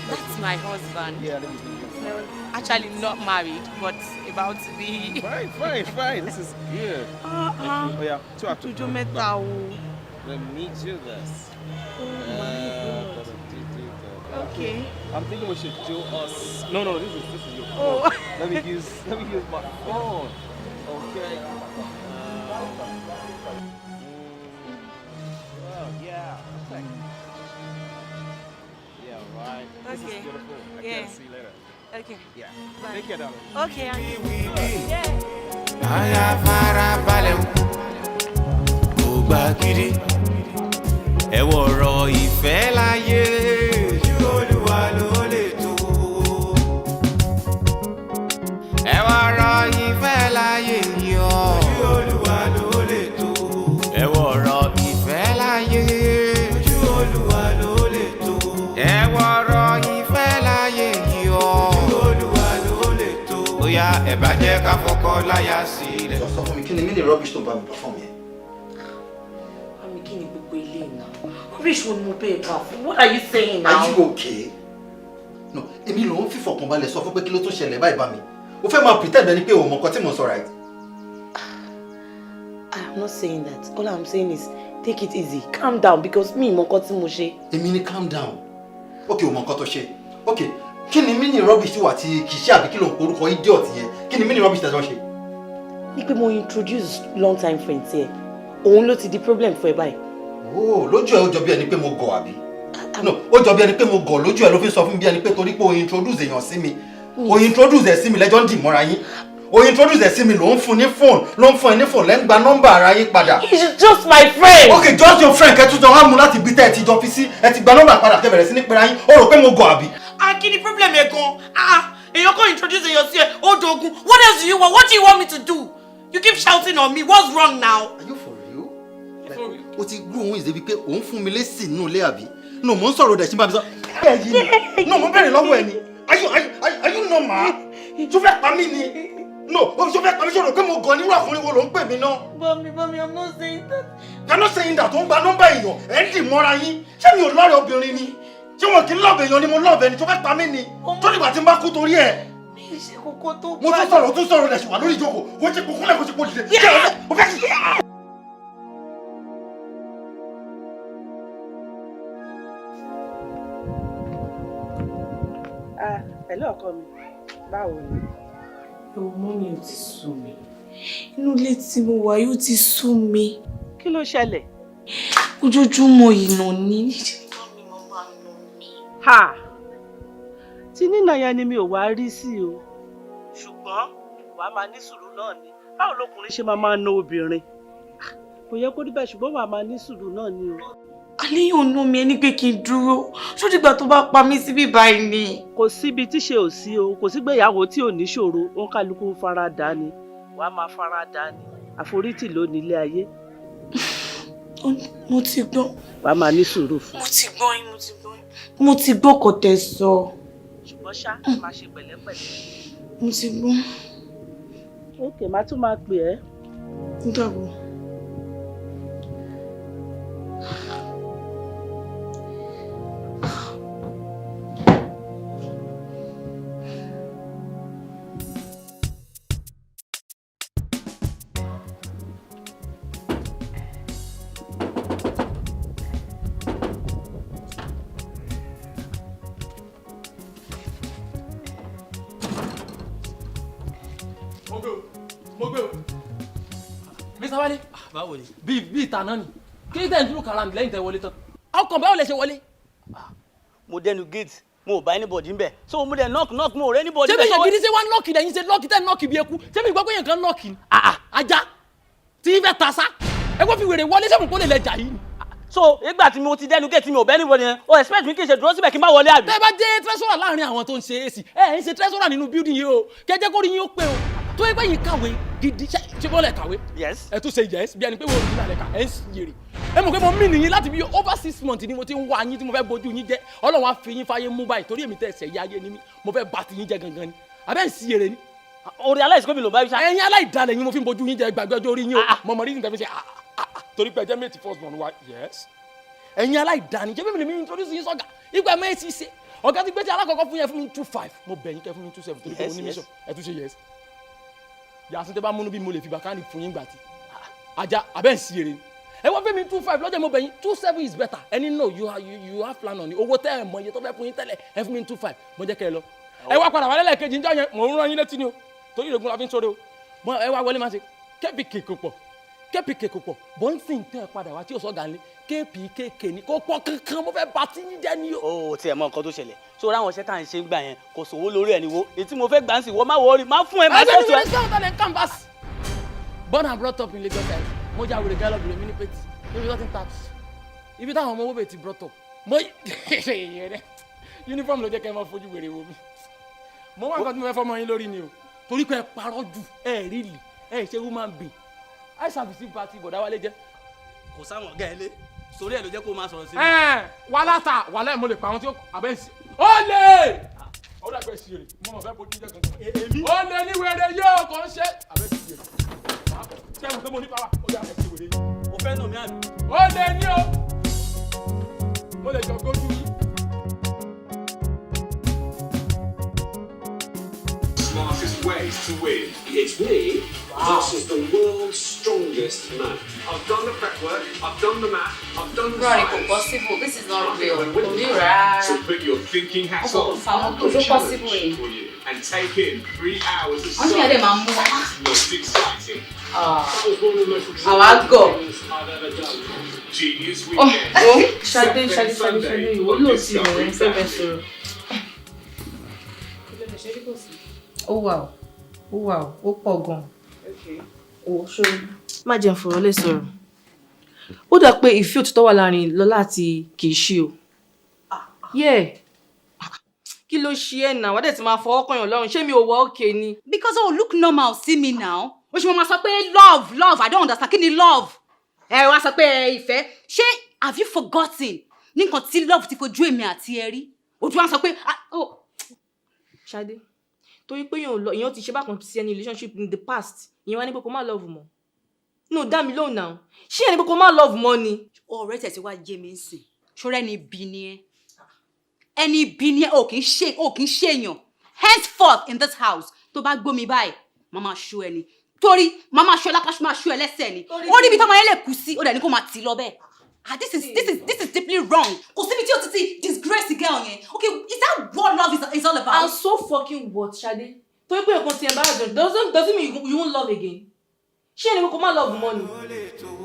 That's my husband. Yeah, let me meet you. No, actually not married, but about to be. Fine, fine, fine. This is good. Uh-uh. Oh yeah, two after. Ọjọ́ mẹ́ta o. Let me do this. Oh my God. Okay. I'm thinking we should do us. No, no, this is your phone. Oh. Let me use my phone. Okay. Oh, yeah. Perfect. Yeah, right. This Okay. is beautiful. I Yeah. can see you later. Okay. Yeah. Bye. Take care, darling. Okay. Yeah. Aya farabalẹ̀ o, kò gbà gidi. Ẹ wọ̀rọ̀ ìfẹ́ láyé, ojú Olúwa ló lè tó. Ẹ wọ̀rọ̀ ìfẹ́ láyé yọ, ojú Olúwa ló lè tó. Ẹ wọ̀rọ̀ ìfẹ́ láyé, ojú Olúwa ló lè tó. Ẹ wọ̀rọ̀ ìfẹ́ láyé yọ, ojú Olúwa ló lè tó. Ó yá, ẹ bá jẹ́ ká fọkọ láya sílẹ̀. Sọ fún mi, kí ni mí ní rubbish tó ń bá mi perform yẹn? Mami, kí ni gbogbo ilé náà? Rubbish wo ni mo bẹ́ẹ̀ bá fún? What are you saying now? Are you okay? No, èmi ló ń fìfọ̀kànbalẹ̀ sọ fún pé kí ló tún ṣẹlẹ̀ báyìí bá mi. O fẹ́ máa pretend ẹni pé o mọ nǹkan tí mò ń sọ, right? I am not saying that. All I'm saying is take it easy. Calm down, because mi mọ nǹkan tí mo ṣe. Èmi ni calm down. Okay, o mọ nǹkan tó ṣe. Okay, kí ni mí ní rubbish tí wà tí kì í ṣe àbí kí ló ń porúkọ idiot yẹn? Kí ni mí ní rubbish tẹ̀sán ṣe? Ní pé mo introduce long time friend tiẹ̀. Òun ló ti di problem fún ẹ báyìí. Oh, lójú ẹ, ó jọ bí ẹni pé mo gọ̀, àbí? No, ó jọ bí ẹni pé mo gọ̀ lójú ẹ ló fi sọ fún mi bí ẹni pé torí pé o introduce èèyàn sí mi. O introduce ẹ̀ sí mi lẹ́jọ́ ń dì mọ́ra yín. O introduce ẹ̀ sí mi ló ń fún ní phone, ló ń fún ẹ ní phone, lẹ́ ń gba nọ́mbà ara yín padà. He's just my friend. Okay, just your friend. Kẹ́ tún jọ wá mú láti ibi tẹ́ ẹ ti jọ fi sí, ẹ ti gba nọ́mbà padà, kẹ́ bẹ̀rẹ̀ sí ní pera yín. Ó rò pé mo gọ̀, àbí? Ah, kí ni problem ẹ gan? Ah, èèyàn kan introduce èèyàn sí ẹ, ó dogun. What else do you want? What do you want me to do? You keep shouting on me. What's wrong now? Are you for real? Like, o ti gbóhùn ìdèbí pé òun fún mi lésì nínú ilé, àbí? No, mò ń sọ̀rọ̀ dẹ̀ sí bá mi sọ. Ẹ yìí ni. No, mo ń bẹ̀rẹ̀ lọ́wọ́ ẹ ni. Are you normal? Ṣó fẹ́ pa mí ni? No, o ṣó fẹ́ pa mí? Ṣòro pé mo gọ̀? Nírú àkùnrin wo ló ń pè mí náà? Bami, Bami, I'm not saying that. You're not saying that. Ó ń gba nọ́mbà èèyàn, ẹ̀ ń dì mọ́ra yín. Ṣé mi ò lọ́rẹ̀ obìnrin ni? Ṣé wọn kì í lọ́ọ̀bẹ̀ èèyàn ni? Mo lọ́ọ̀bẹ̀ ni. Tó fẹ́ pa mí ni? Tó dìgbà tí n bá kú torí ẹ̀. Mi ì ṣe kókó tó. Mo tún sọ̀rọ̀, tún sọ̀rọ̀ dẹ̀ ṣì wà lórí ìjókòó. Kò ṣe kò kúnlẹ̀, kò ṣe kò dìde. Ṣé o fẹ́ kí? Ah, hello ọkọ mi, báwo ni? Ẹ̀wọ̀n mọ́ mi, ò ti sú mi. Inú ilé tí mo wà yóò ti sú mi. Kí ló ṣẹlẹ̀? Ojoojúmọ́ ìnà ni. Ha! Tí nínà yẹn ni mi ò wá rí sí o. Ṣùgbọ́n wàá máa ní sùúrù náà ni. Báwo lọkùnrin ṣe máa máa na obìnrin? Kò yẹ kó rí bẹ́ẹ̀, ṣùgbọ́n wàá máa ní sùúrù náà ni o. Àléyàn nú mi, ẹni pé kí n dúró. Ṣó dìgbà tó bá pa mí síbí báyìí ni? Kò síbi tí ṣe ò sí o, kò sígbéyàwó tí ò ní ṣòro, ó ń kálukú ń fara dà ni. Wàá máa fara dà ni. Àforítì ló ní ilé ayé. Mo ti gbọ́. Wàá máa ní sùúrù fún. Mo ti gbọ́ yín, mo ti gbọ́ yín. Mo ti gbọ́ kò tẹ̀ sọ. Ṣùgbọ́n ṣá, máa ṣe pẹ̀lẹ́pẹ̀lẹ́. Mo ti gbọ́. Ókè, má tún máa pè ẹ́. Ó dàbọ̀. Mo gbé o, mo gbé o. Mr. Wale. Báwo ni? Bíi ìta náà ni. Kí ni tẹ̀ ń dúró kàrà mi lẹ́yìn tẹ̀ wọlé tán? Ọkàn, báwo lẹ ṣe wọlé? Mo dẹnu gate, mo ò bá anybody ńbẹ̀, so mo dẹ̀ knock knock, mo ò rí anybody Ṣé bí ńbẹ̀. yẹn gidi ṣé wá knock lẹ́yìn ṣe knock tẹ́ knock bí eku? Ṣé mi gbọ́ pé yẹn kan knock ni? Ajá tí fẹ́ ta sá. Ẹ kó fi wèrè wọlé, ṣé mo kó lè lẹ jà yìí ni? So ìgbà tí mo ti dẹnu gate, mi ò bá anybody yẹn, o expect mi kí n ṣe dúró síbẹ̀ kí n má wọlé, àbí? Tẹ́ bá jẹ́ treasurer láàrin àwọn tó ń ṣe AC, ẹ ń ṣe treasurer nínú building yìí o. Kẹjẹ kó rí yín ó pé o. Tó yẹ pé yín kàwé gidi, ṣe bọ́ọ̀lù ẹ̀ kàwé? Yes. Ẹ tún ṣe yes bí ẹni pé wọ́n ò ní ìlànà ẹ̀ka ẹ̀ ń yèrè. Ẹ mọ̀ pé mo mí nìyín láti bí over 6 months ni mo ti ń wá yín tí mo fẹ́ bójú yín jẹ́. Ọlọ́run á fi yín fáyé mú báyìí torí èmi tẹ̀ ẹ̀sẹ̀ yá ayé ni mí. Mo fẹ́ bà ti yín jẹ́ gangan ni. Àbẹ́ ń si èrè ni. O realize pé mi ló bá yín ṣá. Ẹ̀yin aláìdálẹ̀ yín, mo fi ń bójú yín jẹ́. Gbàgbé ọjọ́ orí yín o. Mo mọ̀ reason tẹ́ fi ṣe ah ah ah torí pé ẹ jẹ́ mate first born wa. Yes. Ẹ̀yin aláìdáni, ṣé bí mi lè mi introduce yín sọ́gà? Ìgbà mẹ́sì ṣe. Ọ̀gá ti gbé tí alákọ̀ọ́kọ́ fún yẹn fún mi 2.5. Mo bẹ̀ yín kẹ́ fún mi 2.7 torí pé mo ní Yes. mission. Ẹ tún ṣe yes. Yàtọ̀ tẹ́ bá múnú bí mo lè fi bàkánì fún yín gbà tí. Ajá abẹ́ ń sí ere ni. Ẹ wọ́n fẹ́ mi 2.5 lọ́jọ́, mo bẹ̀ yín, 2.7 is better. Ẹni no, you have plan on it. Owó tẹ́ ẹ̀ mọ iye tó fẹ́ fún yín tẹ́lẹ̀, ẹ fún mi 2.5. Mo jẹ́ kẹ́ ẹ lọ. Ẹ wá padà wálé lẹ́ẹ̀kejì níjọ́ yẹn, mò ń rán yín létí ni o. Torí ìrògùn la fi ń sọ̀rọ̀ o. Mo ẹ wá wọlé máa ṣe kpk kò pọ̀, kpk kò pọ̀ bọ́ǹsì tẹ́ ẹ padà wá tí o sọ gàn lé kpkk ni kò pọ̀ kankan. Mo fẹ́ bá tí yín jẹ́ ni o. O ò tiẹ̀ mọ nǹkan tó ṣẹlẹ̀ so ráwọn iṣẹ́ tá à ń ṣe ń gbà yẹn, kò sówó lórí ẹ̀ ní wo èyí tí mo fẹ́ gbà ń sìn. Wọ́n má worry, má fún ẹ, má Ẹ tẹ̀sù ẹ. ṣe ní sọ́ọ̀tà ní canvas. Born and brought up in Lagos Island, mo já wèrè gẹ́lọ́ bìrẹ̀ mi ní pẹ̀tì níbi tó ti ń ta ibi táwọn ọmọ owó bẹ̀ ti brought up. Mo uniform ló jẹ́ kẹ́ ẹ máa fojú wèrè wo mi. Mo wá nǹkan tí mo fẹ́ fọmọ yín lórí ni o, torí pé ẹ parọ́ jù, ẹ rí lì ẹ ṣe human being. Ẹ ṣàfìsí bá ti bọ̀dá wálé jẹ́. Kò sáwọn ọ̀gá ẹ lé sórí ẹ ló jẹ́ kó máa sọ̀rọ̀ sí mi. Ẹ wàhálà ta wàhálà ẹ, mo lè pa àwọn tí ó abẹ́ sí. Ó lè ó dàgbẹ́ sí rè, mo mọ̀ fẹ́ bójú jẹ́ kankan. Ó lè ní wèrè yóò kàn ṣe abẹ́ sí rè. Ṣé mo pé mo ní power? Ó yà ẹ sí wèrè yìí. O fẹ́ nà mí àbí? Ó lè ní o, mo lè jọ gójú yín. Smartest ways to win. It's me versus the world's strongest man. I've done the prep work, I've done the math, I've done the Rárá, kò science. possible. This is not real. Kò rí rárá. So put your thinking hats Ó kò on. fa mọ́tò, I've got a ṣó possible challenge ni? for you and take in 3 hours of Wọ́n ní ẹ̀dẹ̀ máa mú wa. most exciting. Ah. That was one of the most Àwa exciting gọ̀. things I've ever done. Genius Oh, Weekend. oh. Ṣadé, Ṣadé, Ṣadé, Ṣadé, ìwọ ló ti mọ̀ ń fẹ́ bẹ́ẹ̀ sọ̀rọ̀. Ó wà ó, ó wà ó, ó pọ̀ gan-an. Ó ṣó má jẹun fọ̀rọ̀ lè sọ̀rọ̀. Ó dà pé ìfẹ́ òtítọ́ wà láàrin Lọ́lá àti Kìíṣí o. Yeah. Kí ló ṣe ẹ̀ náà? Wọ́n dẹ̀ ti máa fọwọ́ kọyàn lọ́rùn. Ṣé mi ò wọ òkè ni? Because ó look normal sí mi now. Ó ṣe máa sọ pé love, love. I don't understand. Kí ni love? Ẹ wá sọ pé ẹ, ìfẹ́. Ṣé have you forgotten ní nǹkan tí love ti fojú èmi àti ẹ rí? Ojú wa sọ pé ah, oh. Ṣadé, torí pé èèyàn lọ, èèyàn ti ṣe bákan sí ẹni relationship in the past, ìyẹn wá ní pé kó má love mọ́. No, dá mi lóhùn now. Ṣé ẹni pé kó má love mọ́ ni? Ọ̀rẹ́ tẹ̀ tí wá yé mi ń sìn. Ṣọ́rẹ́ ni bí ni ẹ. Ẹni bí ni ẹ, o kì í ṣe, o kì í ṣèyàn. Henceforth in this house, tó bá gbómi báyìí, màá máa ṣó ẹni. Torí màá máa ṣó ẹ lápá, máa ṣó ẹ lẹ́sẹ̀ ni. Ó níbi tọ́mọ yẹn lè kú sí, ó dẹ̀ ní kó máa tì í lọ bẹ́ẹ̀. Ah, this is deeply wrong. Kò síbi tí o ti ti disgrace girl yẹn. Okay, is that what love is all about? And so fucking what, Ṣadé? Torí pé nǹkan ti embarrass you doesn't mean you won't love again. Ṣé ẹni pé kó má love mọ́ ni?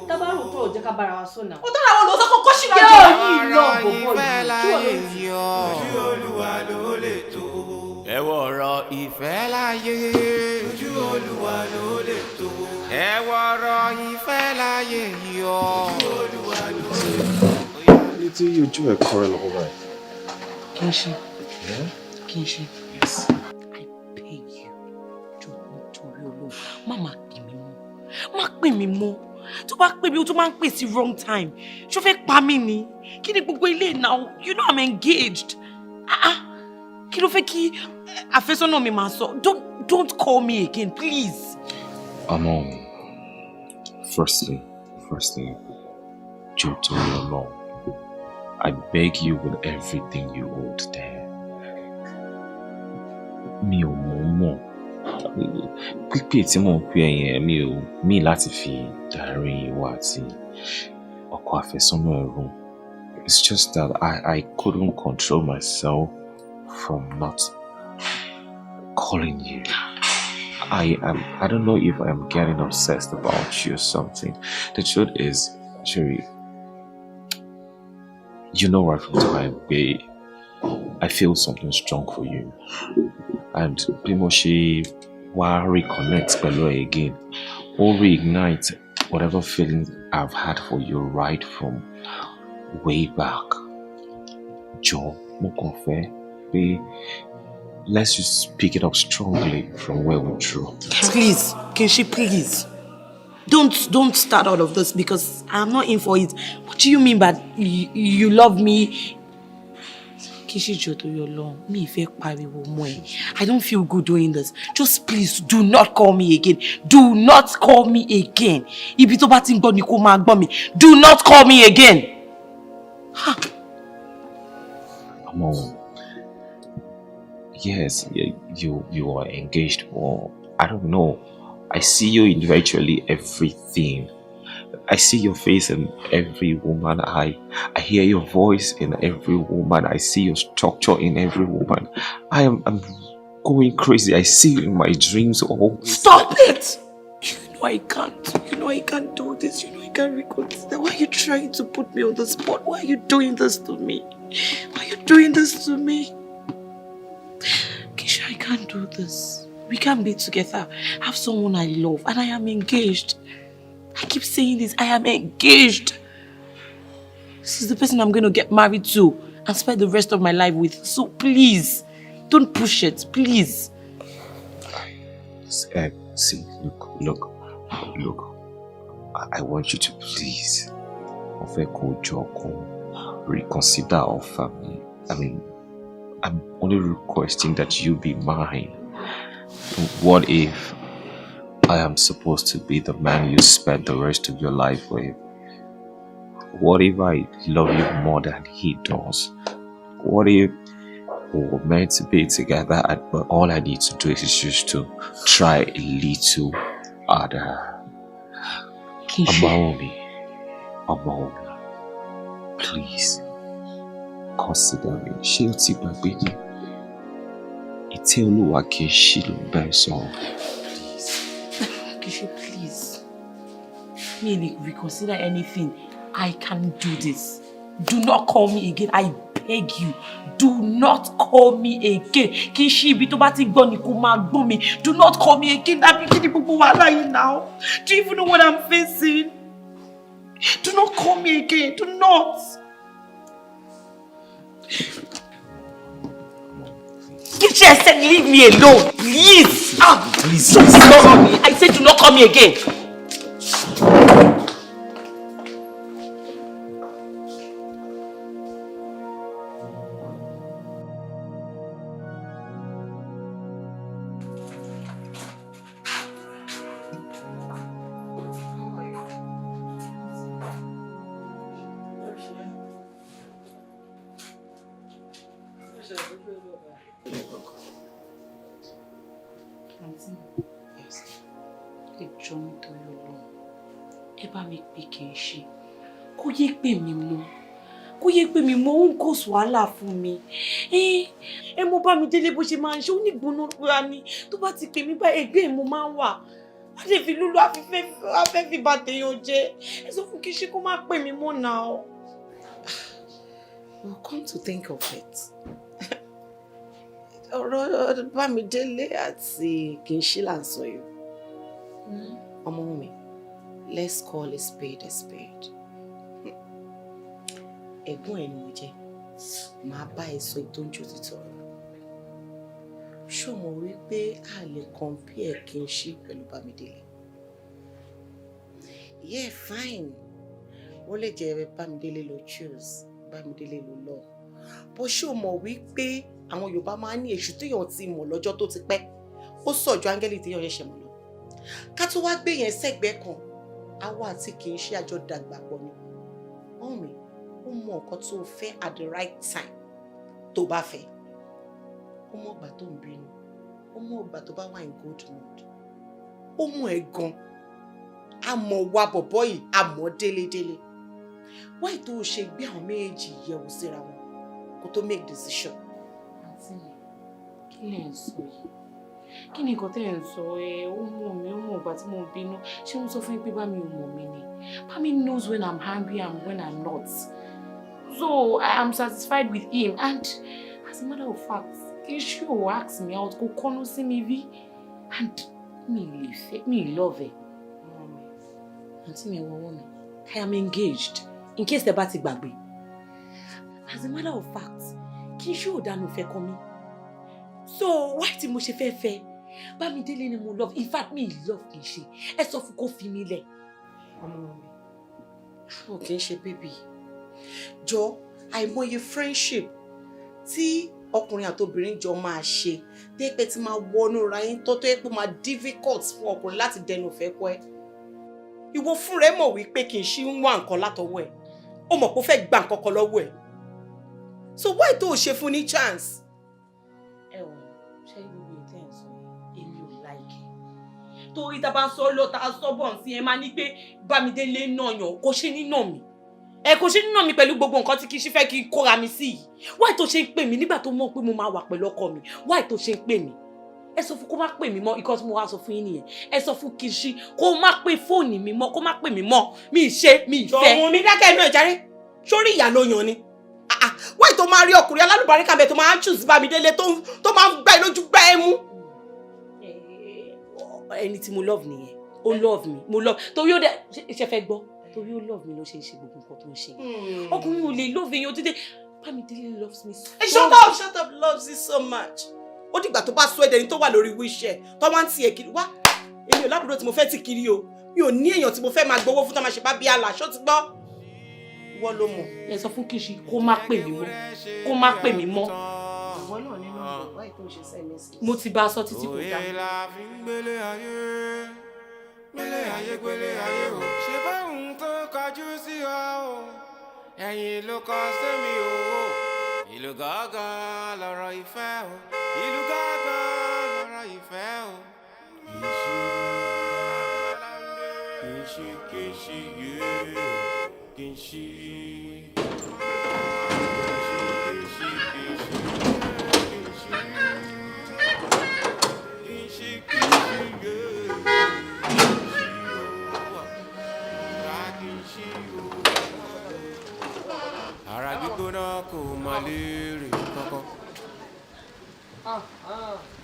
Tábàrò tó jẹ́ ká bára wa sọ náà. Ó tọ́ra àwọn olùsọ kó kó ṣì Girl lọ́jọ́. yìí love bọ̀bọ̀ yìí. Ṣé wọ́n ló ń Ojú Olúwa ló lè tó. Ẹ wọ ọ̀rọ̀ ìfẹ́ láyé. Ojú Olúwa ló lè tó. Ẹ wọ ọ̀rọ̀ ìfẹ́ láyé yọ. Ojú Olúwa ló lè tó. Ní tí ojú ẹ̀ kọ́rẹ́ lọ́wọ́ báyìí. Kì í ṣe. Yeah? Kì í ṣe. Yes. I beg you. Jọ̀ọ́, nítorí Ọlọ́run, má máa pè mí mọ́. Má pè mí mọ́. Tó bá pè mí, o tún máa ń pè sí wrong time. Ṣó fẹ́ pa mí ni? Kí ni gbogbo ilé now? You know I'm engaged. Ah ah. Kí ló fẹ́ kí àfẹ́sọ́nà mi máa sọ? Don't call me again, please. Àmọ́, firstly, jọ̀ọ́, torí Ọlọ́run, I beg you with everything you hold there. Mi ò mọ̀ mọ̀. Pípè tí mò ń pè ẹ́ yẹn, mi ò mí láti fi darí ìwọ àti ọkọ àfẹ́sọ́nà ẹ̀ rú. It's just that I couldn't control myself from not calling you. I don't know if I'm getting obsessed about you or something. The truth is, Sherry, you know right from time, babe, I feel something strong for you. And bí mo ṣe wá reconnect pẹ̀lú ẹ again, ó reignite whatever feelings I've had for you right from way back. Jọ̀ọ́, mo kàn fẹ́ pé let's just pick it up strongly from where we dropped. Please, Kenshi, please. Don't start all of this because I'm not in for it. What do you mean by you love me? Kenshi, jọ̀ọ́, torí Ọlọ́run, mi ì fẹ́ pariwo mọ́ ẹ. I don't feel good doing this. Just please do not call me again. Do not call me again. Ibi tó bá ti ń gbọ́ ni kó máa gbọ́ mi. Do not call me again. Ha. Àmọ́ Yes, you are engaged, but I don't know. I see you in virtually everything. I see your face in every woman. I hear your voice in every woman. I see your structure in every woman. I'm going crazy. I see you in my dreams always. Stop it! You know I can't. You know I can't do this. You know I can't reconsider. Why are you trying to put me on the spot? Why are you doing this to me? Why are you doing this to me? Keisha, I can't do this. We can't be together. I have someone I love and I am engaged. I keep saying this. I am engaged. This is the person I'm going to get married to and spend the rest of my life with. So please, don't push it. Please. See, look, look, look. I want you to please, mo fẹ́ kó jọ̀ọ́ kó reconsider offer me. I mean, I'm only requesting that you be mine. What if I am supposed to be the man you spend the rest of your life with? What if I love you more than he does? What if we're meant to be together, but all I need to do is just to try a little harder? Kishi. Amaomi, Amaomi, please consider me. Ṣé o ti gbàgbé ni? Ìtẹ́ Olúwa kì í ṣí ló ń bá ẹ sọ̀rọ̀. Kishi, please. Me reconsider anything. I can't do this. Do not call me again. I beg you. Do not call me again. Kì í ṣe ibi tó bá ti gbọ́ ni kó máa gbọ́ mi. Do not call me again. Àbí kí ni gbogbo wàhálà yìí now? Do you even know what I'm facing? Do not call me again. Do not. Kishi, I said leave me alone. Please. Ah, Please. Don't call me. I said do not call me again. Àǹtí mi, ẹ jọ̀ọ́ nítorí Ọlọ́run, ẹ bá mi pè kì í ṣe kó yé pè mí mọ́, kó yé pè mí mọ́. Ó ń kó wàhálà fún mi. Ẹ mo bá mi délé bó ṣe máa ń ṣe, ó ní gbóná ra ni. Tó bá ti pè mí báyìí, ẹgbẹ́ ẹ̀ mo máa ń wà, á lè fi lúlú afẹ́fẹ́ fi bà tèèyàn jẹ́. Ẹ sọ fún kí ṣe kó má pè mí mọ́ náà. Well, come to think of it, ọ̀rọ̀ Bámidélé àti Kìíṣí là ń sọ yìí. Ọmọ mi, let's call a spade a spade. Ẹ̀gbọ́n ẹ̀ ni mo jẹ́, màá bá ẹ sọ ìtọ́jú títọ́ rẹ̀. Ṣó mọ̀ wípé a lè compare Kìíṣí pẹ̀lú Bámidélé? Yeah, fine. Wọ́n lè jẹ́ Bámidélé ló choose, Bámidélé ló lọ. Bó ṣó mọ̀ wípé àwọn Yorùbá máa ń ní èṣù téèyàn ti mọ̀ lọ́jọ́ tó ti pẹ́, ó sàn ju áńgẹ́lì téèyàn ṣẹ̀ṣẹ̀ mọ̀ lọ. Ká tó wá gbé yẹn sẹ́gbẹ̀ẹ́ kan, àwa àti kì í ṣe àjọ dàgbà pọ̀ ni. Ọ̀hún mi, ó mọ nǹkan tó fẹ́ at the right time tó bá fẹ́. Ó mọ ìgbà tó ń bínú, ó mọ ìgbà tó bá wà in good mood. Ó mọ̀ ẹ́ gan. A mọ̀ wa bọ̀bọ́ yìí, a mọ̀ délédélé. Why tó o ṣe gbé àwọn méjèèjì yẹ̀wò síra wọn kó tó make decision? Àǹtí mi, kí lẹ̀ ń sọ yìí? Kí ni nǹkan tẹ́ ẹ̀ ń sọ? Ẹ ó mọ̀ mí, ó mọ̀ ìgbà tí mo ń bínú. Ṣé wọ́n sọ fún yín pé Bámi ò mọ̀ mí ni? Bámi knows when I'm angry and when I'm not. So I am satisfied with him, and as a matter of fact, kì í ṣe ò ask me out, kò kọ́nu sí mi rí, and mi lè fẹ́ mi love ẹ̀. Àǹtí mi, ẹ wo ọwọ́ mi. I am engaged, in case ẹ bá ti gbàgbé. As a matter of fact, kì í ṣe ò dánú fẹ́ kọ́ mi. So why tí mo ṣe fẹ́ fẹ́? Bámidélé ni mo love. In fact, mi love kì í ṣe. Ẹ sọ fún kó fi mi lẹ̀. Ọmọ mi, ò kì í ṣe baby. Jọ, àìmọye friendship tí ọkùnrin àti obìnrin jọ máa ṣe tẹ́pẹ́ tí máa wọnú ra yín tó yẹ pé máa difficult fún ọkùnrin láti dẹnu ìfẹ́ kọ ẹ́. Ìwọ fúnra ẹ mọ̀ wípé kì í ṣe ń wá nǹkan látọwọ́ ẹ̀. Ó mọ̀ pé ó fẹ́ gba nǹkan kan lọ́wọ́ ẹ̀. So why tó o ṣe fún ní chance? Ẹ wò, tẹ́ ẹ̀ ń sọ yẹn, èmi ò like ẹ̀. Torí tá a bá sọ lọ tá a sọ bọ̀ sí ẹ máa ní pé Bámidélé náà yàn kó ṣe nínà mi. Ẹ kò ṣe nínà mi pẹ̀lú gbogbo nǹkan tí kì í ṣe fẹ́ kí n kóra mi sí yìí. Why tó ṣe ń pè mí nígbà tó mọ̀ pé mo máa wà pẹ̀lú ọkọ mi? Why tó ṣe ń pè mí? Ẹ sọ fún kó má pè mí mọ́. Ìkan tí mo wá sọ fún yín nìyẹn. Ẹ sọ fún Kìṣí kó má pè fóònù mi mọ́, kó má pè mí mọ́. Mi ì ṣe, mi ì fẹ́. Jọ̀wọ́n mi, dákẹ́ inú ẹ̀ járe. Sórí ìyá ló yan ni. Wáyé tó máa rí ọkùnrin alálùbáríkà bẹ́ẹ̀ tó máa ń choose Bámidélé tó máa ń gbá ẹ lójú, gbá ẹ mú. Ẹni tí mo love nìyẹn. Ó love mi, mo love torí ó dẹ ṣe fẹ́ gbọ́, torí ó love mi ló ṣe ń ṣe gbogbo nǹkan tó ń ṣe. Ọkùnrin ò lè love èèyàn dídé. Bámidélé loves me so Hey, shut up, shut up, loves you so much. Ó dìgbà tó bá sọ ẹ̀dẹ̀ ní tó wà lórí wheelchair tó wá ń tiẹ̀ kiri wá. Èmi ò lábúrò tí mo fẹ́ tì kiri o. Mi ò ní èèyàn tí mo fẹ́ máa gbowó fún tó máa ṣe bá bí àlà. Ṣó ti gbọ́? Ìwọ ló mọ̀. Ẹ sọ fún Kìṣí kó má pè mí mọ́, kó má pè mí mọ́. Ìwọ náà nínú ọ̀rọ̀ wáyé tó ń ṣe sẹ́mi sí. Mo ti bá a sọ títí, kò dá. Òye la fi ń gbélé ayé, gbélé ayé, gbélé ayé o. Ṣe báwọn tó kọjú sí ọ o, ẹ̀yìn ló kọ sẹ́mi o. Ìlú gángan lọ̀rọ̀ ìfẹ́ o, ìlú gángan lọ̀rọ̀ ìfẹ́ o. Kìṣí, kìṣí, yé kìṣí. Kìṣí, kìṣí, kìṣí, kìṣí, yé kìṣí o, ra kìṣí o. Ara gbígbóná kò mọ léèrè kankan.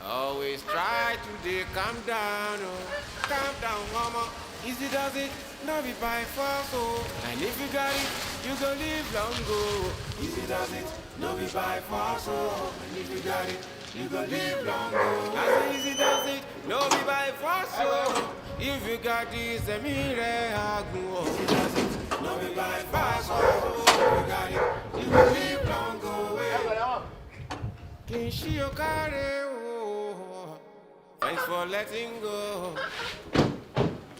Always try to dey calm down, oh, calm down, mama. Easy does it, no be by force, oh. And if you got it, you go live long, oh. Easy does it, no be by force, oh. And if you got it, you go live long, oh. I say easy does it, no be by force, oh. If you got this, ẹ̀mí rẹ̀ á gùn, oh. Easy does it, no be by force, oh. If you got it, you go live long, oh. Kì í ṣí o káre o. Thanks for letting go.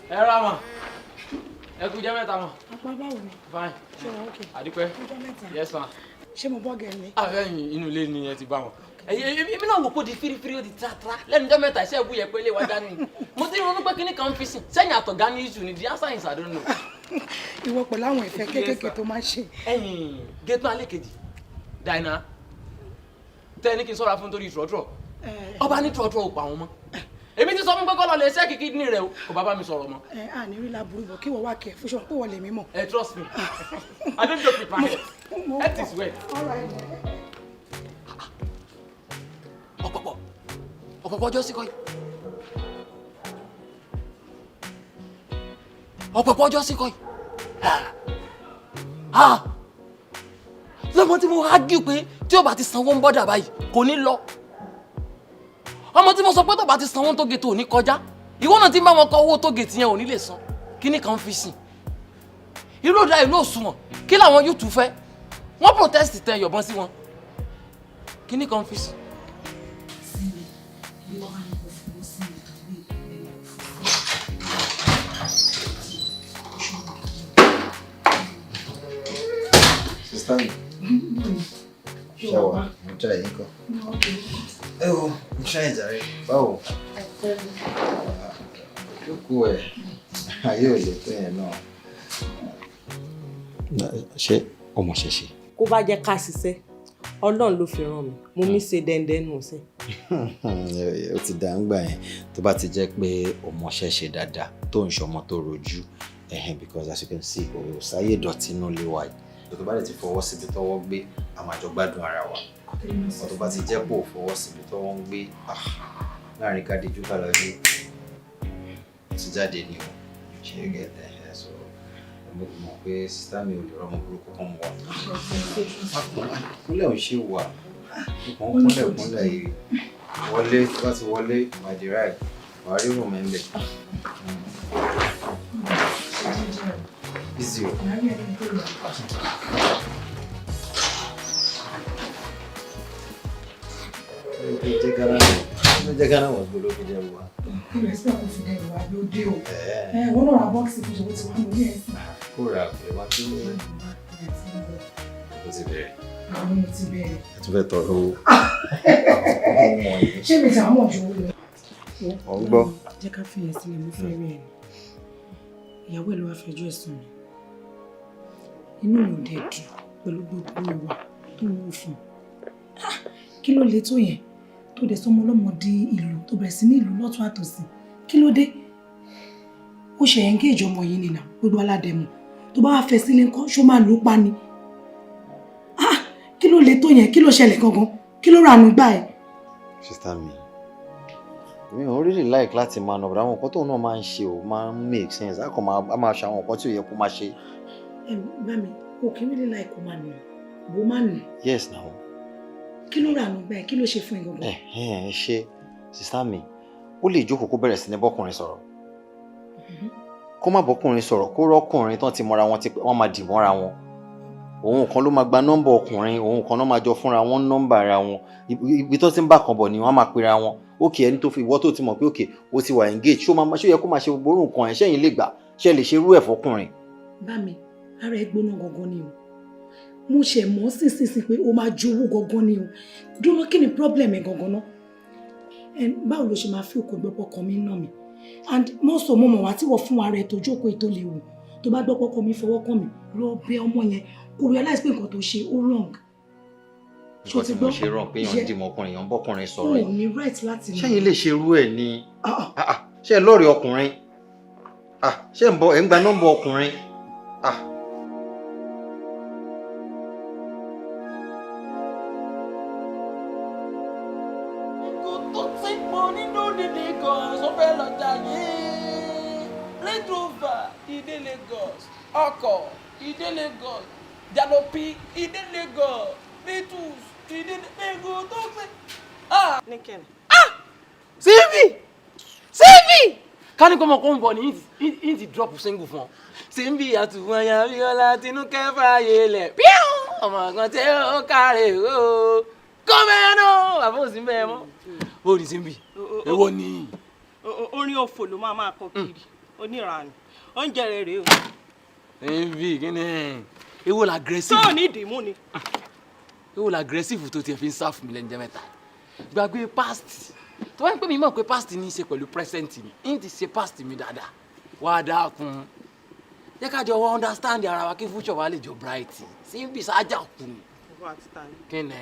Ẹ ra mà, ẹ kú jẹ́ mẹ́ta mọ̀. Apá, báwo ni? Fine. Ṣé wọn okay? Àdúpẹ́. Ọjọ́ mẹ́ta. Yes ma. Ṣé mo bọ́ọ̀gẹ̀ ni? Àfẹ́yìn inú ilé ni ẹ ti bá wọn. Èmi náà wò pé ó di fírífírí, ó di tírátíra lẹ́nu ọjọ́ mẹ́ta. Iṣẹ́ ìbúyẹ pé ilé wa dání ni mo ti ronú pé kíní kan fi sìn sẹ́yìn àtọ̀gá ní issue ni. The answer is I don't know. Ìwọ pẹ̀lú àwọn ìfẹ́ kéékèèké tó máa ń ṣe. Ẹ̀yìn gẹ́tọ́ alẹ́ kejì dàìnà tẹ́ ẹ ní kí n sọ́ra fún torí trọ̀trọ̀, ọba ní trọ̀trọ̀ ò pa àwọn mọ́. Èmi ti sọ fún pé kọ́ lọ lè ṣẹ́ẹ̀kì kidney rẹ o, kò bá bá mi sọ̀rọ̀ mọ́. Ẹ à ní rí láburú bọ̀ kí wọ́n wá kẹ̀ fún ṣọ́ pé wọ́n lè mí mọ̀. Ẹ trust me, I don't joke with my head. Health is wealth. All right. Ọ̀pọ̀pọ̀ ọ̀pọ̀pọ̀ ọjọ́ sí kọ́ yìí, ọ̀pọ̀pọ̀ ọjọ́ sí kọ́ yìí. Lọ́mọ tí mo argue pé tí ó bá ti sanwó ń bọ́dà báyìí kò ní lọ, ọmọ tí mo sọ pé tó bá ti sanwó tó gètò ò ní kọjá, ìwọ náà ti ń bá wọn kọ owó tó gètì yẹn ò ní lè san. Kíní kan fi sìn ìlú òdà, ìlú òṣùwọ̀n. Kí làwọn yóò tún fẹ́? Wọ́n protest tẹ yọ̀bọ̀n sí wọn. Kíní kan fi sìn. Síbi bí wọ́n bá ní kó fowó sí mi tàbí ẹni kò fowó sí. Sister mi, ṣé wà? Mo jẹ́ ẹ̀yìn kan. Ẹ wo, mo ṣe ìjàre. Báwo? Jókòó ẹ̀, ayé ò lè tó yẹn náà. Ṣé ọmọ ṣẹ̀ṣẹ̀? Kó bá jẹ́ ká ṣiṣẹ́, Ọlọ́run ló fi ràn mí. Mo mí ṣe dẹ́ndẹ́ nù sí. Ó ti dá ń gbà yẹn tó bá ti jẹ́ pé ọmọọṣẹ́ ṣe dáadáa, tó ń ṣọmọ tó rojú ẹ̀hẹ́n, because as you can see, kò sáyé ìdọ̀tí inú ilé wa yìí. Tó bá lè ti fọwọ́ síbi tọ́wọ́ gbé, a máa jọ gbádùn ara wa. Ọ̀ tó bá ti jẹ́ pò fọwọ́ síbi tọ́wọ́ ń gbé, láàrin ká dijú ká lajú, ó ti jáde ni o. Ṣe é gẹ̀ẹ́dẹ̀ ẹ̀? So mo mọ̀ pé sister mi ò lè rọmọ burúkú kan mọ́ wa. Kúnlẹ̀ ò ṣe wà kàn, kúnlẹ̀, kúnlẹ̀ yìí. Wọlé, tó bá ti wọlé, by the right, wàá rí room ẹ̀ ń bẹ̀. Easy o. Ló jẹ́ Ghana must go ló fi jẹ́ wa. Kí ló kò fi dẹ́rù wá ló dé o? Ẹ wọ́n náà ra bọ́ọ̀sì fún ṣòwò tí wàá mú ní ẹ̀sìn. Kó ra pé wá tó. Ó ti bẹ̀rẹ̀. Àwọn mo ti bẹ̀rẹ̀. Ẹ tún fẹ́ tọrọ owó. Ṣé mi ti àwọn ọ̀jọ̀ owó lọ? Ò ń gbọ́. Jẹ́ ká fi yẹn sílẹ̀, mo fẹ́ rí ẹ̀ ni. Ìyàwó ẹ̀ ló wá fẹjọ́ ẹ̀sùn mi. Inú mi ò dẹ̀ dùn pẹ̀lú gbogbo ìwà tó ń wù fún un. Ah, kí ló le tó yẹn? Tó dẹ̀ sọmọ ọlọ́mọ di ìlú tó bẹ̀rẹ̀ sí ní ìlú lọ́tún àtòsí. Kí ló dé? Ó ṣe engage ọmọ yìí nìyà gbogbo aládẹ̀mọ̀. Tó bá wá fẹ́ sílé ńkọ́, ṣó máa lù ú pa ni? Ah, kí ló le tó yẹn? Kí ló ṣẹlẹ̀ gangan? Kí ló rànú gbà ẹ́? Sister mi, mi ò really like láti máa nà, but àwọn nǹkan tóun náà máa ń ṣe ò máa ń make sense. A kàn máa, a máa ṣe àwọn nǹkan tí ò yẹ kó máa ṣe. Ẹ bá mi, o kì í really like kó máa nù. Bó máa nù. Yes now. Kí ló rànú gbà ẹ́? Kí ló ṣe fún ẹ gangan? Ẹ̀hẹ́n, ẹ ṣe, sister mi, ó lè jókòó kó bẹ̀rẹ̀ sí ní bọ́kùnrin sọ̀rọ̀. Kó má bọ́kùnrin sọ̀rọ̀, kó rọ́kùnrin tán ti mọ́ra wọn ti pẹ́, wọ́n máa dì mọ́ra wọn. Òun kan ló máa gba nọ́mbà ọkùnrin, òun kan náà máa jọ fúnra wọn nọ́mbà ara wọn. Ibi tó ti ń bá kan bọ̀ ni wọ́n á máa pera wọn. Ókè, ẹni tó fi ìwọ tó ti mọ̀ pé òkè ó ti wà engage, ṣó máa ṣó yẹ kó máa ṣe gbogbo orú nǹkan ẹ̀? Ṣẹ́yìn lè gbà? Ṣé ẹ lè ṣe irú ẹ̀ fọkùnrin? Bá mi, ara ẹ gbóná gangan ni o. Mo ṣe mọ̀ sínsìnsìn pé o máa jowú gangan ni o. Dúró, kí ni problem ẹ gangan náà? Ẹ báwo ló ṣe máa fi òkò gbọ́ pọkàn mi nà mí? And mo sọ, mo mọ̀ wá tí wọ́n fún ara ẹ tó jókòó ètò lè wù. Tó bá gbọ́ pọkàn mi fọwọ́ kàn mí, lọ bẹ ọmọ yẹn kó realize pé nǹkan tó ṣe ó wrong. Nǹkan tí mo ṣe wrong pé èèyàn ń dìmọ̀ ọkùnrin, èèyàn ń bọ́kùnrin sọ̀rọ̀ O ò yìí. ní right láti nà. Ṣẹ́yìn lè ṣe irú ẹ̀ ni? Ah, ah, ṣé ẹ lọ́ọ̀rẹ́ ọkùnrin? Ah, ṣé ń bọ ẹ̀ ń gba nọ́mbà ọkùnrin? Ah. Tó ti pọ̀ nínú Lagos, ó fẹ́ lọ jayé. Range Rover ìdè Lagos, ọkọ̀ ìdè Lagos, Jalopy ìdè Lagos, Beatles ìdè Lagos tó ti. Níkẹ́ni. Síbì síbì ká ní kó mọ̀ kó ń bọ̀ ní yín ti drop single fún ọ. Síbì àtúwọ̀nyà Bíọ́lá Tinúkẹ́ fààyè lẹ̀ píọ́ ọmọ kan tí ó kárẹ̀ o kọ́mẹ́nù bàbá òsín bẹ́ẹ̀ mọ́. Bó o ní síbì, èwo ni? Orin òfò ló máa máa kọ kiri, oníranù. Oúnjẹ rẹ rèé o. Síbì, kí ni èwo la aggressive? Tó ò ní ìdìímú ni. Èwo la aggressive tó tiẹ̀ fi ń sá fún mi lẹ́nu jẹ́ mẹ́ta? Gbàgbé past. Tó bá ń pè mí mọ̀ pé past ní í ṣe pẹ̀lú present mi, ń ti ṣe past mi dáadáa. Wá dákun, jẹ́ ká jọ wá understand ara wa kí future wa lè jọ bright. Síbì sájà kù ni. Ìwọ àti ta ni? Kí ni?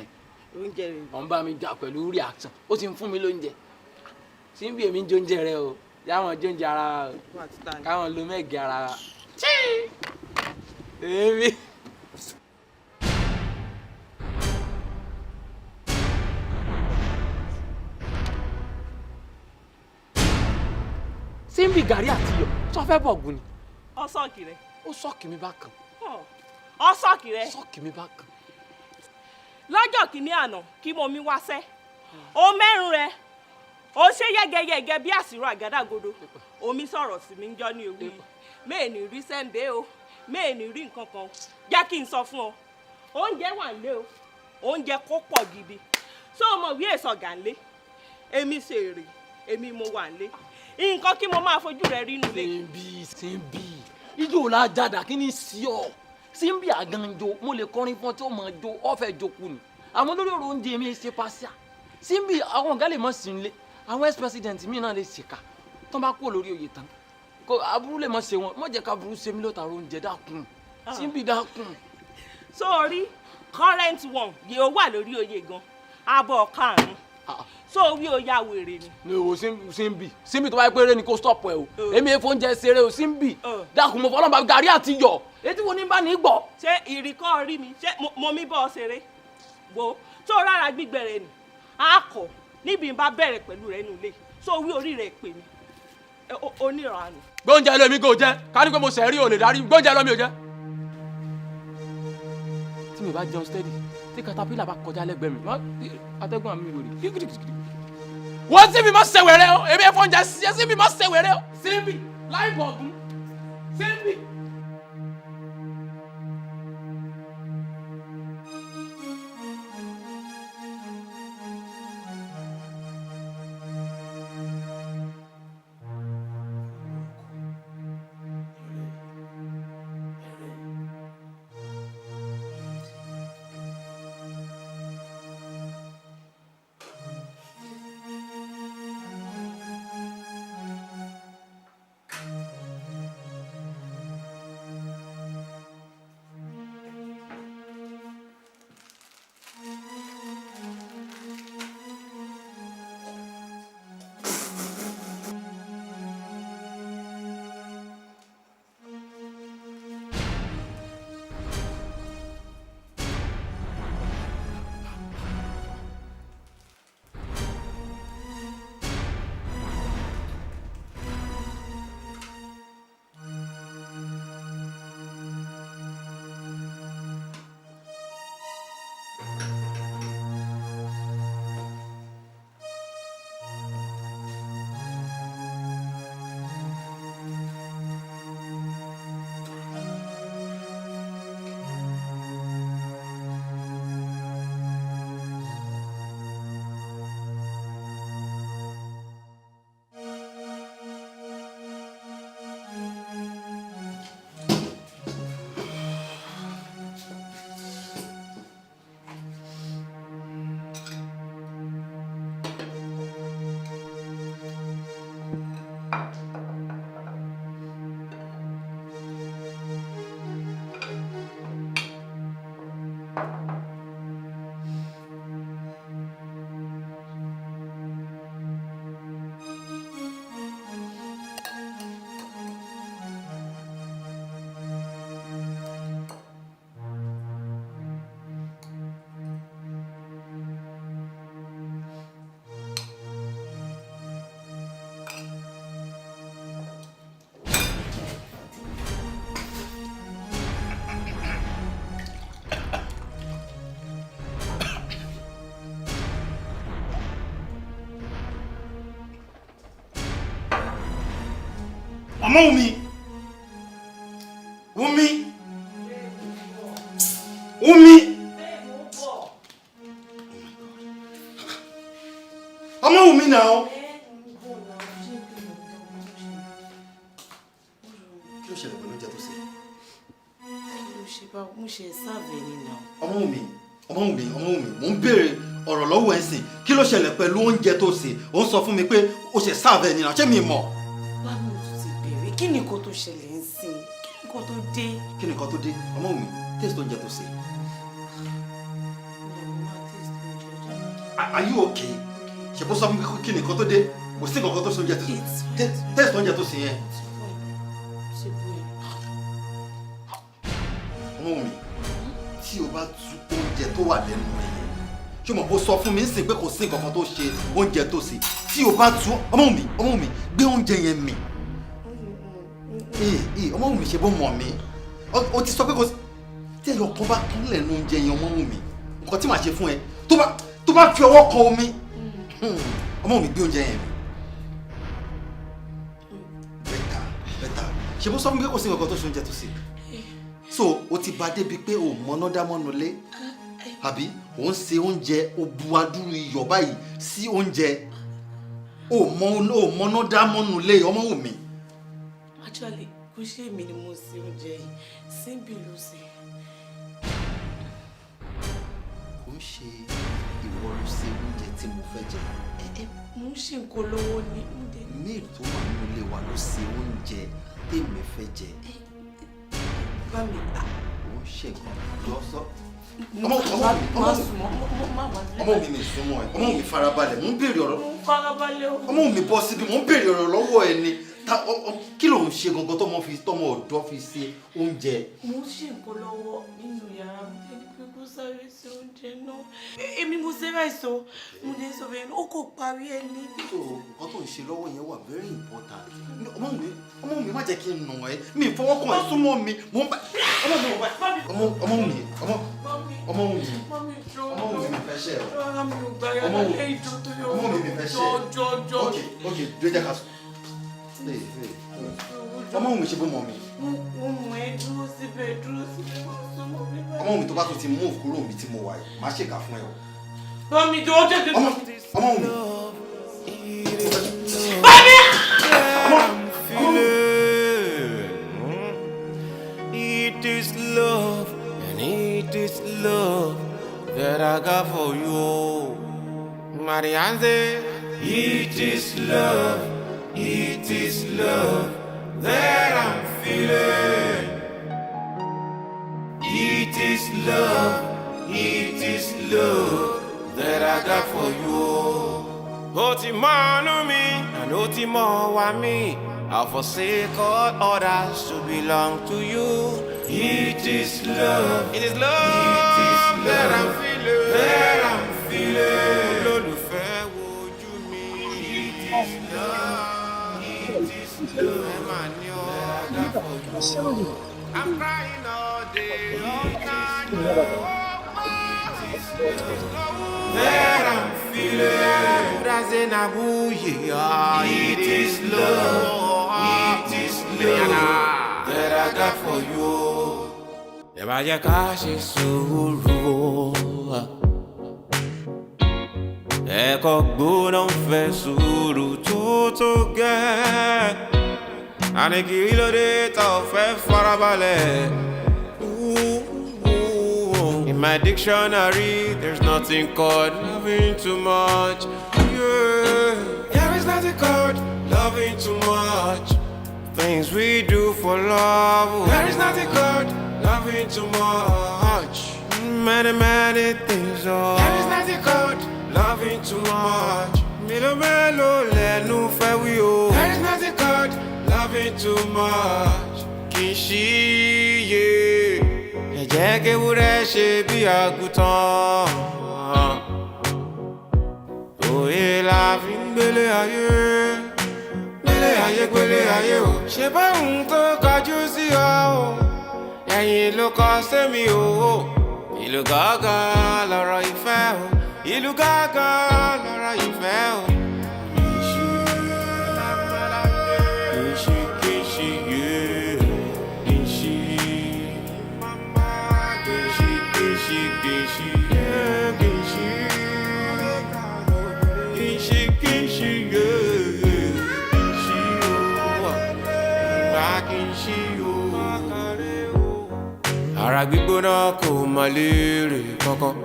Oúnjẹ rẹ. Ọ̀ ń bá mi jà pẹ̀lú reaction, ó ti ń fún mi lóúnjẹ. Síbì, èmi ń jóúnjẹ rẹ o, yáwọn jóúnjẹ ara wa o. Ìwọ àti ta ni? Káwọn lo mẹ́ẹ̀gì ara wa. Èmi. Síbì, gàrí àti iyọ̀ sọ fẹ́ bọ̀ gùn ni. Ọ sọ́ọ̀kì rẹ. Ó sọ́ọ̀kì mi bákan. Ọ sọ́ọ̀kì rẹ. Sọ́ọ̀kì mi bákan. Lọ́jọ́ kìíní àná kí mo mi wáṣẹ́, ó mẹ́rùn rẹ, ó ṣe yẹ́gẹ́yẹ́gẹ́ bí àṣírò àgádágodo. Omi sọ̀rọ̀ sí mi ń jọ́ ní ewu yìí. Méèní rí sẹ́ńbẹ́ o, méèní rí nǹkan kan. Jẹ́ kí n sọ fún ọ, oúnjẹ wà nílé o, oúnjẹ kó pọ̀ gidi. Ṣé o mọ̀ wí èso ọ̀gá nílé? Èmi ṣe èrè, èmi mo wà nílé. Nǹkan kí mo máa fojú rẹ rí nílé. Síbì, síbì, ijó la jàdá, kí ni sí ọ? Síbì àgànjọ, mo lè kọrin fún ọ tí ó mọ̀ jó, ọ fẹ́ jókòó ni. Àmọ́ lórí ọ̀rọ̀ oúnjẹ mi ṣe pàṣẹ. Síbì, àwọn ọ̀gá lè mọ̀ sí nílé, àwọn ex-president mi náà lè ṣèkà tó bá kúrò lórí oyè tán, kò aburú lè mọ̀ ṣe wọn. Mọ̀ jẹ́ ká burú ṣe mí lọ́tà oúnjẹ, dákun Síbì, dákun. Sórí current one yìí, ó wà lórí oyè gan, abọ́ karùn-ún sórí ó ya wèrè ni. Ní o Síbì, Síbì, tó bá yẹ pé eré ni kò stop ẹ o, èmi èèfó oúnjẹ ṣeré o. Síbì, dákun, mo fọlọ́n bá gàrí àti iyọ̀ etí wo ní bá ní gbọ́. Ṣé ìrìkọ́ rí mi? Ṣé mo mi bọ́ ọ ṣeré? Wo tó rárá gbígbẹ rẹ nì á kọ níbi n bá bẹ̀rẹ̀ pẹ̀lú rẹ nílé, so wí orí rẹ pè mí oníranù. Gbóúnjẹ lómi kò jẹ, ká ní pé mo sẹ̀ rí o lè darí gbóúnjẹ lómi ò jẹ. Tí mi bá jẹun steady, tí katapila bá kọjá lẹ́gbẹ̀ẹ́ mi, má atẹ́gùn àmì wèrè kíkìrìkìrì. Wọ́n síbi má ṣe wẹ̀rẹ̀ o, èmi ẹ̀fọ́ oúnjẹ sí síbi má ṣe wẹ̀rẹ̀ o, síbi láì bọ̀gún síbi. Ọmọ Wùmí, Wùmí, Wùmí, ọmọ Wùmí náà. Kí ló ṣẹlẹ̀ pẹ̀lú oúnjẹ tó sè? Kí ló ṣe báwo? Mo ṣe serve ẹ ní náà. Ọmọ Wùmí, ọmọ Wùmí, ọmọ Wùmí, mò ń béèrè ọ̀rọ̀ lọ́wọ́ ẹ̀ sìn. Kí ló ṣẹlẹ̀ pẹ̀lú oúnjẹ tó sè? Ó ń sọ fún mi pé ó ṣe serve ẹ ní náà. Ṣé mi mọ̀? Bá mi ò tún ti bẹ̀rẹ̀. Kí ni nǹkan tó ṣẹlẹ̀ ń sìn? Kí ni nǹkan tó dé? Kí ni nǹkan tó dé? Ọmọ Wùmí, taste oúnjẹ tó sè. Are you okay? Ṣé bó sọ fún mi kí ni nǹkan tó dé? Kò sí nǹkan tó ṣe oúnjẹ tó sè. Taste oúnjẹ tó sè yẹn. Ọmọ mi, tí o bá tú oúnjẹ tó wà lẹ́nu ẹ̀ yẹn, ṣé o mọ̀ kó sọ fún mi nísìnyí pé kò sí nǹkan kan tó ṣe oúnjẹ tó sè? Tí o bá tú, ọmọ mi, ọmọ mi, gbé oúnjẹ yẹn mì. Ee, ọmọ mi, ṣe bó mọ̀ mí. O ti sọ pé kò sí. Tí ẹyọ kan bá kún lẹ́nu oúnjẹ yẹn, ọmọ mi, nǹkan tí màá ṣe fún ẹ, tó bá fi ọwọ́ kan omi, ọmọ mi, gbé oúnjẹ yẹn mì. Better, better. Ṣé bó sọ fún mi pé kò sí nǹkan kan tó ṣe oúnjẹ tó sè? So o ti ba débi pé o mọ̀nà dámọ́nu lé, àbí o ń ṣe oúnjẹ, o bu adúrú iyọ̀ báyìí sí oúnjẹ, o mọ̀nà dámọ́nu lé, ọmọ Wùmí. Actually, kò ṣe èmi ni mo ṣe oúnjẹ yìí, Simbi ló ṣe. Kò ń ṣe ìwọ ló ṣe oúnjẹ tí mo fẹ́ jẹ. Ẹ mo ń ṣe nǹkan lọ́wọ́ ni. Maid tó wà nínú ilé wa ló ṣe oúnjẹ tèmi fẹ́ jẹ. Bá mi. Ó ń ṣe nǹkan jọ sọ. Ọmọ mi mi súnmọ́ ẹ, ọmọ mi farabalẹ̀, mò ń béèrè ọ̀rọ̀. Ọmọ mi bọ́ síbi, mò ń béèrè ọ̀rọ̀ lọ́wọ́ ẹ ni. Kí ló ń ṣe gangan tọmọ fi tọmọ ọ̀dọ́ fi ṣe oúnjẹ? Mo ń ṣe nǹkan lọ́wọ́ nínú yàrá mi, ẹni pé kó sáré ṣe oúnjẹ náà. Èmi mo ṣe ráìsì o, mo lè sọ bẹ́ẹ̀, ó kò parí ẹ ní. So nǹkan tó ń ṣe lọ́wọ́ yẹn wà very important. Ọmọ mi, ọmọ mi, má jẹ́ kí n nà ẹ́, mi fọwọ́ kàn ẹ́, súnmọ́ mi, mo ń bá ọmọ mi, ọmọ ọmọ mi, ọmọ ọmọ mi, ọmọ mi mi fẹ́ ṣe ẹ. Ọmọ mi mi fẹ́ ṣe ẹ. Ok, ok, dúró jẹ́ ká sùn. Ọmọ mi, ṣe bó mọ mi. Mo mọ ẹ, dúró síbẹ̀, dúró síbẹ̀, súnmọ́ mi báyìí. Ọmọ mi, tó bá tún ti move kúrò níbi tí mo wà yìí, má ṣèkà fún ẹ o. Bá mi dúró jẹ́. Ọmọ mi. Bá mi. It is love, and it is love that I got for you, Marianne. It is love. It is love that I'm feeling. It is love, it is love that I got for you. Ó ti mọ mi, and ó ti mọ wa mi. I'll forsake all others to belong to you. It is love, it is love, it is love that I'm feeling, that I'm feeling. Olólùfẹ́ wojú mi. It is love. I'm crying all day, all night. That I'm feeling. It is love, it is love that I got for you. Ẹ má jẹ́ ká ṣe sùúrù o. Ẹ̀kọ́ gbóná ń fẹ́ sùúrù tó tó gẹ́. Àní kí ló dé tó fẹ́ farabalẹ̀? In my dictionary, there's nothing called loving too much. Yeah. There is nothing called loving too much. Things we do for love. There is nothing called loving too much. Many, many things. Oh. There is nothing called loving too much. Mélòó mélòó lẹ́nu fẹ́ wí o. There is nothing called loving too much. Kì í ṣíye. Ẹ jẹ́ kéwúrẹ́ ṣe bí àgùntàn. Òye la fi ń gbélé ayé. Gbélé ayé, gbélé ayé o. Ṣé báwọn tó kọjú sí ọ o? Ẹ̀yìn ló kọ sẹ́mi o. Ìlú gángan lọ̀rọ̀ ìfẹ́ o. Ìlú gángan lọ̀rọ̀ ìfẹ́ o. Kìí kìí yé kìí kìí kìí kìí yé kìí kìí kìí yé kìí o bá kìí o. Ara gbígbóná kò mọ léèrè kankan.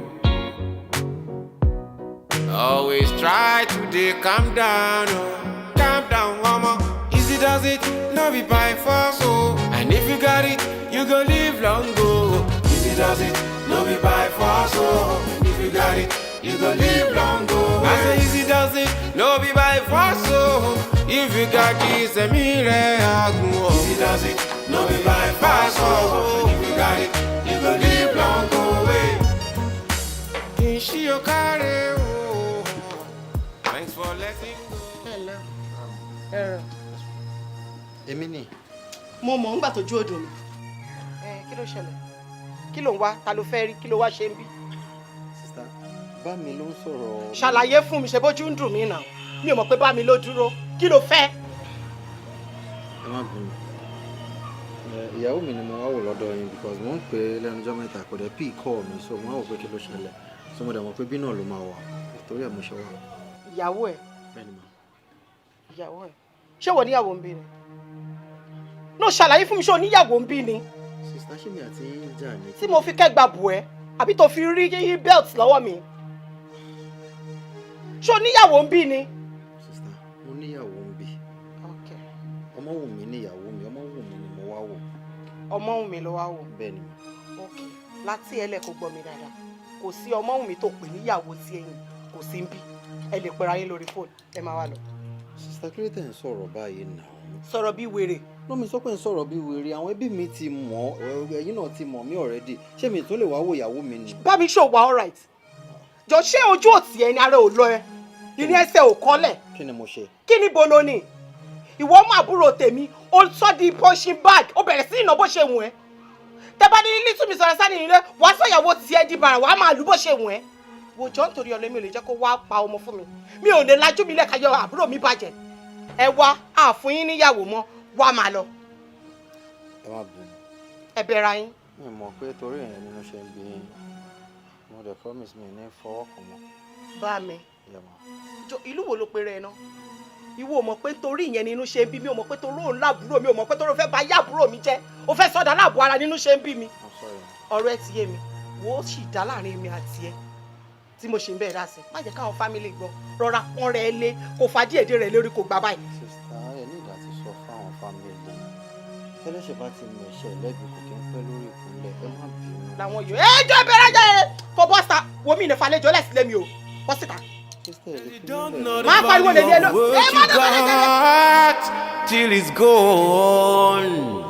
Always try to dey calm down, oh. Calm down, ọmọ. Easy does it, no be by force, oh. And if you got it, you go live long, oh. Easy does it, no be by force, oh. And if you got it, you go live long, oh. I say easy does it, no be by force, oh. If you got this, ẹ̀mí rẹ̀ á gùn, oh. Easy does it, no be by force, oh. And if you got it, you go live long, oh. Hey. Kì í ṣí o kárẹ̀ o. Thanks for letting go. Hello. Ẹ̀rọ. Èmi ni. Mo mọ̀ ńgbà tójú odò mi. Ẹ kí ló ṣẹlẹ̀? Kí ló ń wá? Ta ló fẹ́ rí? Kí ló wá ṣe ń bí? Sister, bá mi ló ń sọ̀rọ̀. Ṣàlàyé fún mi, ṣe bójú ń dùn mí náà. Mi ò mọ̀ pé bá mi ló dúró. Kí ló fẹ́? Ẹ má bínú. Ẹ, ìyàwó mi ni mo wá wò lọ́dọ̀ yín because mo ń pè é lẹ́nu ọjọ́ 3, kò dẹ̀ pick call mi, so mo wá wò pé kí ló ṣẹlẹ̀. So mo dẹ̀ mọ̀ pé bí náà ló máa wà. Torí ẹ̀ mo ṣe wá. Ìyàwó ẹ̀. Bẹ́ẹ̀ni mà. Ìyàwó ẹ̀. Ṣé wọ́n níyàwó ń bí ni? No, ṣàlàyé fún mi, ṣé o níyàwó ń bí ni? Sister, ṣé mi àti yín jà ní? Tí mo fi kẹ́gbà bù ẹ́, àbí tó fi rí belt lọ́wọ́ mi? Ṣé o níyàwó ń bí ni? Sister, mo níyàwó ń bí. Ọmọ wù mí níyàwó mi, ọmọ wù mí ni mo wá wò. Ọmọ wù mí ló wá wò. Bẹ́ẹ̀ni mà. Ok, láti ẹlẹ́ kó gbọ́ mi dáadáa. Kò sí ọmọ wù mí tó pè níyàwó sí ẹ̀yìn, kò sí ń bí. Ẹ lè pera yín lórí fóònù, ẹ máa wá lọ. Sister, kí ló tẹ̀ ń sọ̀rọ̀ báyìí náà? Sọ̀rọ̀ bí wèrè. Lọ́mi sọ pé ń sọ̀rọ̀ bí wèrè, àwọn ẹbí mi ti mọ̀, ẹ̀yin náà ti mọ̀ mí already. Ṣé mi tún lè wá wo ìyàwó mi ni? Bá mi ṣò wá alright. Jọ, ṣé ojú òtí ẹni ara ò lọ ẹ? Ìní ẹsẹ̀ ò kọ́lẹ̀. Kí ni mo ṣe? Kí ni bolo ni? Ìwọ mú àbúrò tèmi, ó sọ di punching bag, ó bẹ̀rẹ̀ sí ìná bó ṣe wù ẹ́. Tẹ bá ní little misunderstanding nílé, wàá sọ ìyàwó tiẹ̀ di bàrà, wàá máa lù bó ṣe wù ẹ́. Wò jọ, nítorí ọlọ́, mi ò lè jẹ́ kó wá pa ọmọ fún mi. Mi ò lè lajú mi lẹ́ka yọ àbúrò mi bàjẹ́. Ẹ wá, àfún yín níyàwó mọ́, wá máa lọ. Ẹ má bínú. Ẹ bẹ̀rẹ̀ ayín. Mi mọ̀ pé torí ìyẹn nínú ṣe ń bí yín. Mo dẹ̀ promise mi ní fọwọ́ kàn mọ́. Bá mi. Yeah, ma. Jọ, ìlú wo ló pe rẹ náà? Ìwọ ò mọ̀ pé torí ìyẹn nínú ṣe ń bí mi, ò mọ̀ pé torí òun láàbúrò mi, ò mọ̀ pé torí o fẹ́ bà yá àbúrò mi jẹ́, o fẹ́ sọ̀dá láàbò ara nínú ṣe ń bí mi. I'm sorry, ma. Ọ̀rọ̀ ẹ ti yé mi. Wo, ó sì dá láàrin mi àti ẹ tí mo ṣe ń bẹ̀rẹ̀ dá sí. Má jẹ́ káwọn family gbọ́. Rọra pọ́n rẹ lé, kó fa díẹ̀ díẹ̀ rẹ lórí, kó gbà báyìí. Sister, ẹ ní ìdá ti sọ fáwọn family. Tẹ́lẹ̀ṣẹ̀ bá ti mọ̀ ẹ̀ṣẹ̀ lẹ́bi, kò kí ń pẹ́ lórí ìkúnlẹ̀. Ẹ má bínú. Làwọn yòó ẹ jọ bẹ̀rẹ̀ jẹ́ kó bọ́ síta. Wo mi ìnẹ̀fà lẹ́jọ́ lẹ́sílẹ̀ mi o. Bọ́ síta. Sister, ẹ lè fi mí lẹ̀. Má pariwo lè ní ẹ lọ. Ẹ má What you got till it's gone.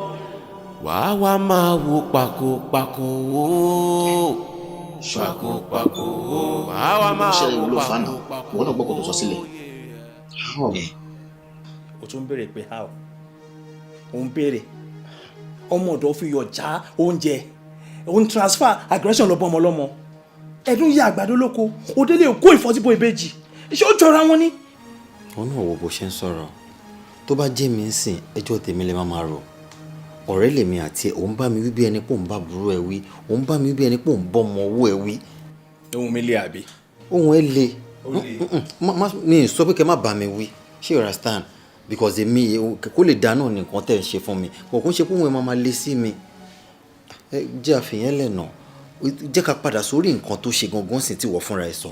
Wàá wá máa wo pàkópàkó wò pàkópàkó wò. Wàá wá máa Ṣẹlẹ̀ wo ló fà náà. pàkópàkó. Wọ́n náà gbọ́ kó tó sọ sílẹ̀. How? O tún béèrè pé how? Ò ń béèrè ọmọ ọ̀dọ̀ fi yọ̀ já oúnjẹ, òun transfer aggression lọ bọ́ ọmọ ọlọ́mọ. Ẹ̀dùn yẹ àgbàdo lóko, òdélé kó ìfọ́síbó ìbejì. Ṣé ó jọra wọn ni? Òun náà wo bó ṣe ń sọ̀rọ̀. Tó bá jẹ́ mi ń sìn, ẹjọ́ tèmi lè má máa rò. Ọ̀rẹ́ lèmi àti ẹ̀, òun bá mi wí bí ẹni pé òun bá burú ẹ wí, òun bá mi wí bí ẹni pé òun bọ́ ọmọ owó ẹ wí. Ohun mi le àbí? Ohun ẹ le. Ó le. Mi ì sọ pé kẹ́ má bá mi wí, ṣé you understand? Because èmi kó lè dáná ní nǹkan tẹ̀ ń ṣe fún mi, kò kún ṣe pé òun ẹ máa máa le sí mi. Ẹ jẹ́ àfihàn lẹ́nà, jẹ́ ká padà sórí nǹkan tó ṣe gangan sí tí wọ́n fúnra ẹ sọ.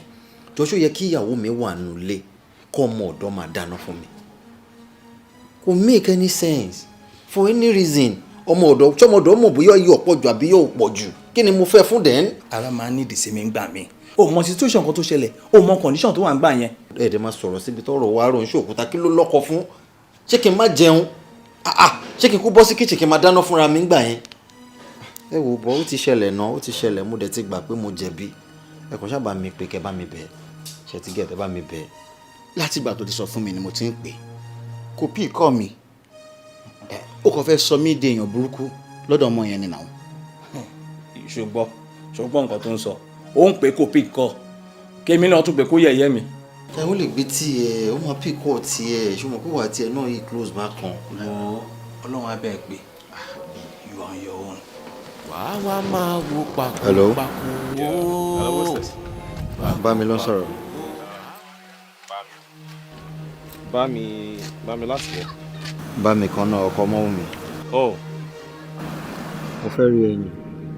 Jọ́sọ́ yẹ kí ìyàwó mi wà nulẹ̀ kọ́ ọmọ ọ̀dọ́ máa dáná fún mi? Kò make any sense. For any reason, ọmọ ọ̀dọ̀, ṣọmọ ọ̀dọ̀ mọ̀ bóyá yóò pọ̀ jù àbí yóò pọ̀ jù? Kí ni mo fẹ́ fún then? Ara máa ń ní ìdìsí mi ń gbà mí. O mọ situation kan tó ṣẹlẹ̀, o mọ condition tó wà ń gbà yẹn. Ẹ dẹ̀ máa sọ̀rọ̀ síbi tọ́rọ̀ wa rò ń ṣòkúta. Kí ló lọ́kọ fún? Ṣé kí n má jẹun? Ah ah, ṣé kí n kú bọ́ sí kitchen kí n máa dáná fúnra mi ńgbà yẹn? Ẹ wò bọ́, ó ti ṣẹlẹ̀ náà, ó ti ṣẹlẹ̀. Mo dẹ̀ ti gbà pé mo jẹ̀bi. Ẹ kàn ṣáà bá mi pé kẹ́ bá mi bẹ̀. Ṣe ti gẹ̀, ẹ bá mi bẹ̀. Láti ìgbà tó ti sọ fún mi ni mo ti ń pè, kò pí kọ́ mi. Ẹ ó kàn fẹ́ sọ mí di èèyàn burúkú lọ́dọ̀ ọmọ yẹn ni nàá. Ṣùgbọ́n nǹkan tó ń sọ, ó ń pè kó pick call, kémi náà tún pè kó yẹ̀yẹ́ mi. Ẹ ó lè gbé tiẹ̀, ó máa pick call tiẹ̀. Ṣùgbọ́n kó wà tiẹ̀ náà yìí close bá kan. Ọlọ́run á bẹ́ẹ̀ pé you are on your own. Wàá wá máa wo pàkó Hello? pàkó. Hello, what's this? Bá mi lọ sọ̀rọ̀. Bá mi láti wọ̀. Bá mi kan náà, ọkọ ọmọ mi. Oh. Mo fẹ́ rí ẹyin.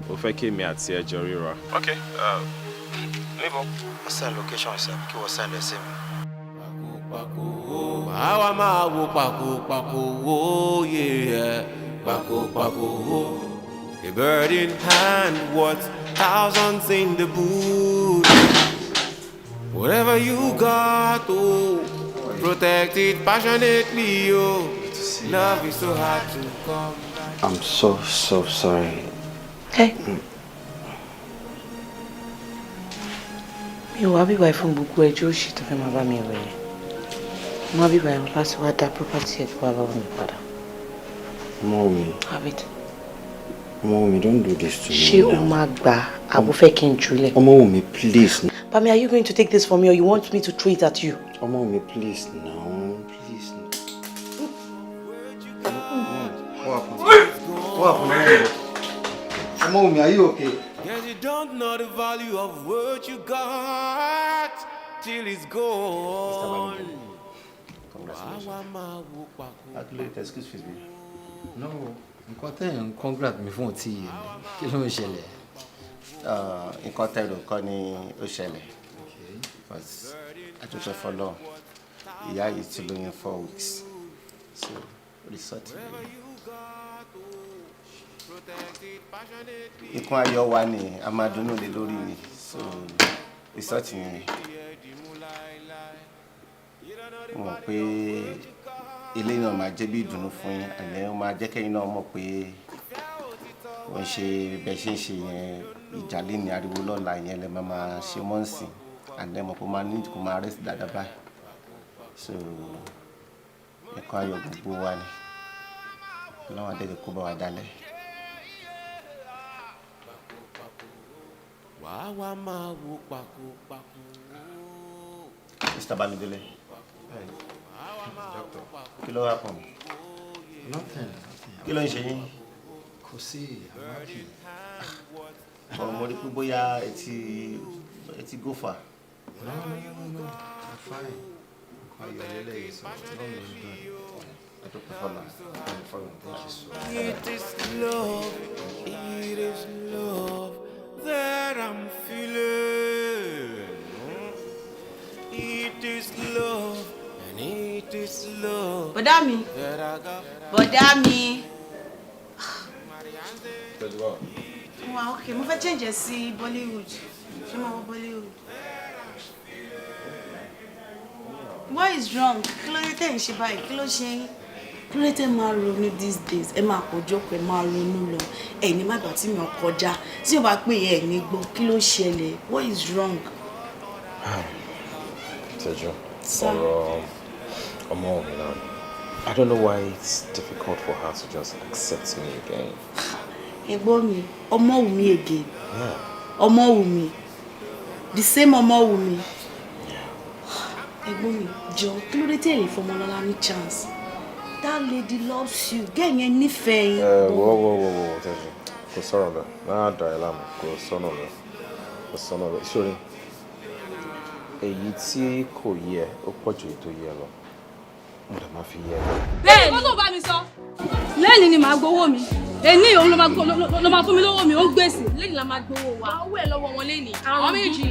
O fẹ́ kí èmi àti ẹ jọ ríra. Ok, níbo? Wọ́n send location sí àbí kí wọ́n send ẹ sí mi. Wàá wá máa wo pàkó pàkó wó yẹ pàkó pàkó wó. A bird in hand worth thousands in the bush. Whatever you got, oh, protect it passionately, oh. Love is so hard to come by. I'm so so sorry. Hey. Mi ò wá bíbá fún gbogbo ẹjọ́ òṣì tó fẹ́ máa bá mi rẹ̀ yẹn. Mo wá bíbá yẹn láti wá dá property ẹ̀ tó wá lọ́wọ́ mi padà. Mommy, Have it. Mommy, don't do this to me. Ṣé o máa gbà àbò fẹ́ kí n jùlẹ̀? Ọmọ mi, please. Bami, are you going to take this from me or you want me to throw it at you? Ọmọ mi, please now, please. What happened? What happened? Ọmọ mi, are you okay? Guess you don't know the value of what you got till it's gone. Wàá wá máa wo pàkó. Actually, excuse me. No, nǹkan tẹ́ ẹ̀ ń congrat mi fún ọtí yìí ni. Kí ló ń ṣẹlẹ̀? Nǹkan tẹ̀rù kọ́ ni ó ṣẹlẹ̀, but àtúnṣe fọlọ́, ìyá yìí ti lóyún 4 weeks, so result rẹ̀ ikún ayọ̀ wa ni a máa dunnú lé lórí ni. So result yẹn, mo mọ̀ pé eléyìí náà máa jẹ́ bí ìdùnnú fún yín, àlẹ́ ó máa jẹ́ kẹ́yìn náà mọ̀ pé wọ́n ṣe bẹ́ẹ̀ ṣe ń ṣe yẹn, ìjà lé ní ariwo lọ́la yẹn lẹ máa máa ṣe mọ́ǹsìn, àlẹ́ mọ̀ pé ó máa ní kó máa rest dáadáa báyìí. So ẹ̀kọ́ ayọ̀ gbogbo wa ni. Ọlọ́run adẹ́jẹ́ kó bá wa dálẹ̀. Wàá wá máa wo pàkó pàkó. Mr. Bamidele, kí ló happen? Nothing, nothing. Kí ló ń ṣe yín? Kò sí, I'm happy. Ọ̀ mo rí pé bóyá etí etí go far. No, I'm fine. Nǹkan ayọ̀ lélẹ́yìí, so inú mi ń dùn. Adúpẹ́ fọlọ́, adúpẹ́ fọlọ́. Thank you so much. It is love, it is love that I'm feeling. It is love, and it is love. Bọ̀dá mi. That I got. Bọ̀dá mi. Wà, ok, mo fẹ́ change ẹ̀ sí Bollywood. Ṣé mo wọ Bollywood? What is wrong? Kí ló dé tẹ̀ ń ṣe báyìí? Kí ló ṣe yín? Kí ló dé tẹ̀ máa ronú these days? Ẹ máa kó jókòó, ẹ máa ronú lọ. Ẹ ní má gbà tí mi ò kọjá. Tí o bá pè é, ẹ ní gbọ́. Kí ló ṣẹlẹ̀? What is wrong? Teju, Sir. ọ̀rọ̀ ọmọ mi náà ni. I don't know why it's difficult for her to just accept me again. Ẹ̀gbọ́n mi, Ọmọ́wùmí again. Yeah. Ọmọ́wùmí. The same Ọmọ́wùmí. Ẹ̀gbọ́n mi, jọ, kí ló dé tí ẹ lè fọmọlọ́lá ní chance? That lady loves you. Girl yẹn nífẹ̀ẹ́ yín. Ẹ wo wo wo wo, Teju, kò sọ̀rọ̀ bẹ́ẹ̀, má dà ẹ́ láàmú, kò sọ́nà bẹ́ẹ̀, kò sọ́nà bẹ́ẹ̀. Sórí, èyí tí kò yẹ ó pọ̀ ju èyí tó yẹ lọ, mo dẹ̀ máa fi yẹ ẹ. Bẹ́ẹ̀ ni kó tó bá mi sọ. Lẹ́yìn ni màá gbowó mi. Èní òun ló máa fún mi lówó mi, ó ń gbèsè. Lẹ́yìn la máa gbowó wa. Owó ẹ̀ lọ́wọ́ wọn lẹ́nìí. Àwọn Àwọn méjì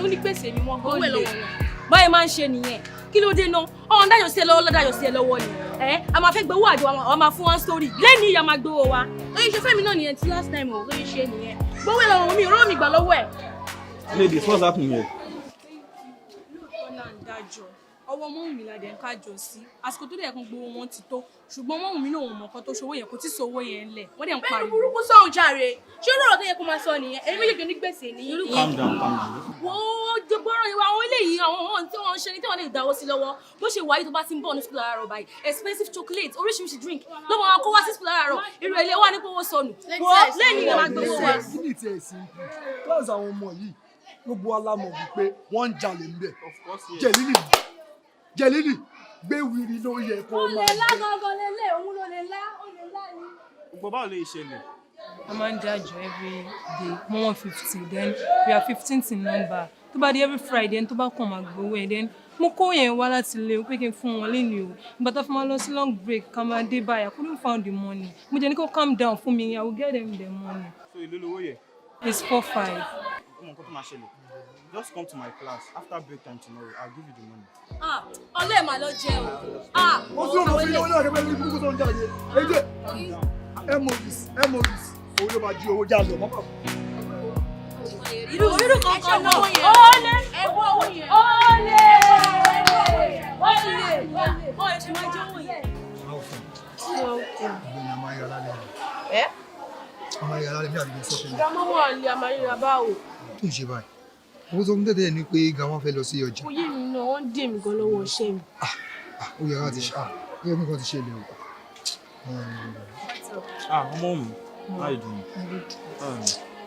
onígbèsè ni wọ́n, owó ẹ̀ lọ́wọ́ wọn. Báyìí máa ń ṣe nìyẹn. Kí ló dé náà? Ọ̀hún dáyọ̀ sí ẹ lọ́wọ́ lọ́dáyọ̀ sí ẹ lọ́wọ́ ni. Ẹ a máa fẹ́ gbowó àjọ àwọn máa fún wọn story. Lẹ́ni ìyá máa gbowó wa. Lóyún ṣe fẹ́mi náà nìyẹn tí last time ò lóyún ṣe nìyẹn. Gbowó ẹ̀ lọ́wọ́ mi ò rọ́ mi gbà lọ́wọ́ ẹ̀. Ladies, what's happening here? Lóòótọ́ là ń dájọ́. Ọwọ́ mọ́mù mi la dẹ̀ ń kájọ sí. Àsìkò tó dẹ̀ kan gbowó wọn ti tó. Ṣùgbọ́n mọ́mù mi náà ò mọ̀ nǹkan tó ṣòwò yẹn, kò tí ì sówó yẹn ńlẹ̀. Wọ́n dẹ̀ ń pariwo. Bẹ́ẹ̀ni burúkú sọ̀hún jàre. Ṣé irú ọ̀rọ̀ tó yẹ kó máa sọ nìyẹn? Èmi méjèèjì onígbèsè ní. Calm down, calm down. Wo gbọ́rọ̀ ìwà àwọn eléyìí, àwọn ohun tí wọ́n ń ṣe ni tí wọ́n lè dáwọ́ sí lọ́wọ́. Bó ṣe wáyé tó bá ti ń bọ̀ ní school láàárọ̀ báyìí, expensive chocolate, oríṣiríṣi drink ló máa kó wá sí school láàárọ̀. Irú ilé wa ní kó wọ́n sọnù. Wo lẹ́yìn ìyẹn máa gbowó wa. Kí ni tiẹ̀ sí class àwọn ọmọ yìí, gbogbo wa la mọ̀ wípé wọ́n ń jalè ńbẹ̀. Jẹ̀lílì jẹ̀lílì gbé wiri ló yẹ kó Ó lè máa lá jẹ. gangan lélẹ̀, òun ló lè lá, ó lè lá ni. Gbogbo báwo lè ṣẹlẹ̀? A máa ń dájọ́ every day, one 150, then we are 15th in number. Tó bá di every Friday, ẹni tó bá kàn máa gbowó ẹ̀. Then mo kó yẹn wá láti ilé o pé kí n fún wọn léni o. Ìgbà tó fi máa lọ sí long break ká máa dé báyìí, I couldn't find the money. Mo jẹ́ ní kó calm down fún mi, I will get them the money. So èló lowó yẹ? It's 4,500. Ó mọ nǹkan tó máa ṣẹlẹ̀. Just come to my class after break time tomorrow. I'll give you the money. Ah, ọlẹ́ mà lọ jẹ o. Ah, Ó tún ọmọ fi owó náà kẹfẹ́ ní burúkú tó ń jáde. Èdè moses moses òun ló máa jí owó jáde ọmọ bàbá. Irú irú kankan náà. Olè! Olè! Olè! Olè! Ṣe máa jẹ́ owó yẹn. Ọ̀gbẹ́ni a máa yọ lálẹ́ ni. Ẹ́ A máa yọ lálẹ́ ní àdúgbò sọ́kẹ́. Grandma wà ní àmàlíra báwo? Tó ń ṣe báyìí. Owó tó ń tẹ̀tẹ̀ ni pé grandma fẹ́ lọ sí ọjà. Kò yé mi náà, wọ́n ń dè mí gan lọ́wọ́ iṣẹ́ mi. Ó yẹ ká ti ṣe ah ó yẹ kí nǹkan ti ṣẹlẹ̀ o. Ah, ọmọ mi, how you doing?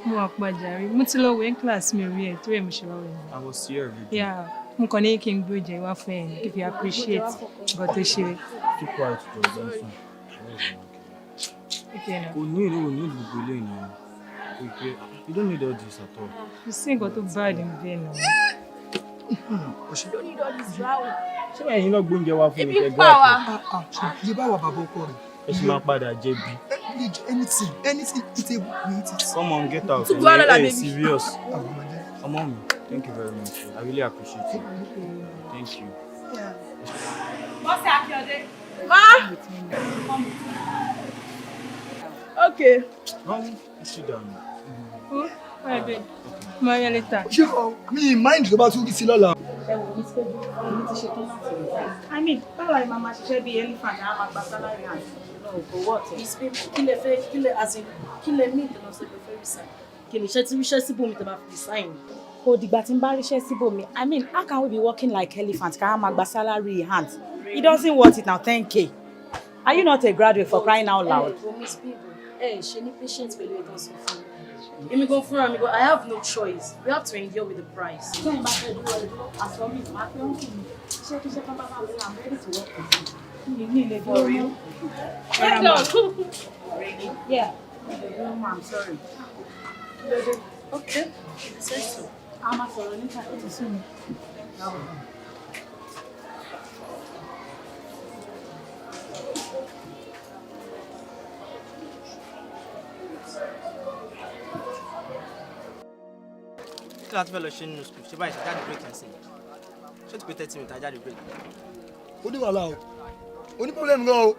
Mo wà pàjáre, mo ti lọ wẹ̀ ní class, mi ò rí ẹ̀ tó ẹ̀, mo ṣe wá wẹ̀ ni. I was here every day. Yeah, mo kàn ní kí n gbé oúnjẹ wá fún ẹ ní kí n fi appreciate nǹkan tó ṣe. Keep quiet, Joe. I'm fine. Okay now. Kò ní ìlú, kò ní ìlú gbogbo eléyìí náà. Okay, you don't need all this at all. Kò sí nǹkan tó bad níbẹ̀ náà. You don't need all this drama. Ṣé ẹ̀yin náà gbóúnjẹ wá fún mi Ebi kẹ́ ń pa wá. Ṣe báwa bàbá ọkọ rẹ̀. Ẹ ṣì máa padà jẹ̀bi. Anything anything eatable, we eat it. Come on, get out. Tún gbọ́ lọ́la, Hey, baby. serious. Ọmọ mi, thank you very much. I really appreciate you. Thank you. Bọ́sẹ̀ Akíọdé. Má. Okay. Mom, sit down. Oh, bye, babe. Máa rí ẹ later. Ṣé o mi mind tó bá tún rí sí lọ́la? Ẹ wò mí pé èmi ti ṣetán láti resign. I mean, báwo ni màá máa ṣiṣẹ́ bíi elephant á máa gba salary and no kò wọ́ ọ̀tẹ̀. Miss Bimbo, kí lẹ fẹ́, kí lẹ, as in, kí lẹ mí ìdènà sí pé fẹ́ resign? Kí ni iṣẹ́ tí ríṣẹ́ síbòmí tẹ́ máa fi resign? Kò dìgbà tí n bá ríṣẹ́ síbòmí. I mean, how can we be working like elephant ká máa gba salary hand? It doesn't worth it now, 10K. Are you not a graduate, for crying out loud? Ẹ wo Miss Bimbo, ẹ ṣe ní patient pẹ̀lú ètò ọ̀sán fún mi. Èmi gan fúnra mi gan, I have no choice. We have to endure with the price. Tẹ́yìn bá fẹ́ dúró, ẹ dúró. Àsọ mi, màá pẹ́ ń kù mí. Iṣẹ́ kíṣẹ́ kan bá bá mi, I'm ready to work with you. Mi ní ilé For dúró real? mọ́. Well done. Really? Yeah. I'm sorry. Okay, if you say so. A máa sọ̀rọ̀ níta, ó ti sú mi. Kí la tún fẹ́ lọ ṣe nínú school? Ṣé báyìí ṣe jáde break ẹ̀ sìn? Ṣé o ti pé 30 minutes àjáde break? Ó ní wàhálà o, ó ní problem gan o.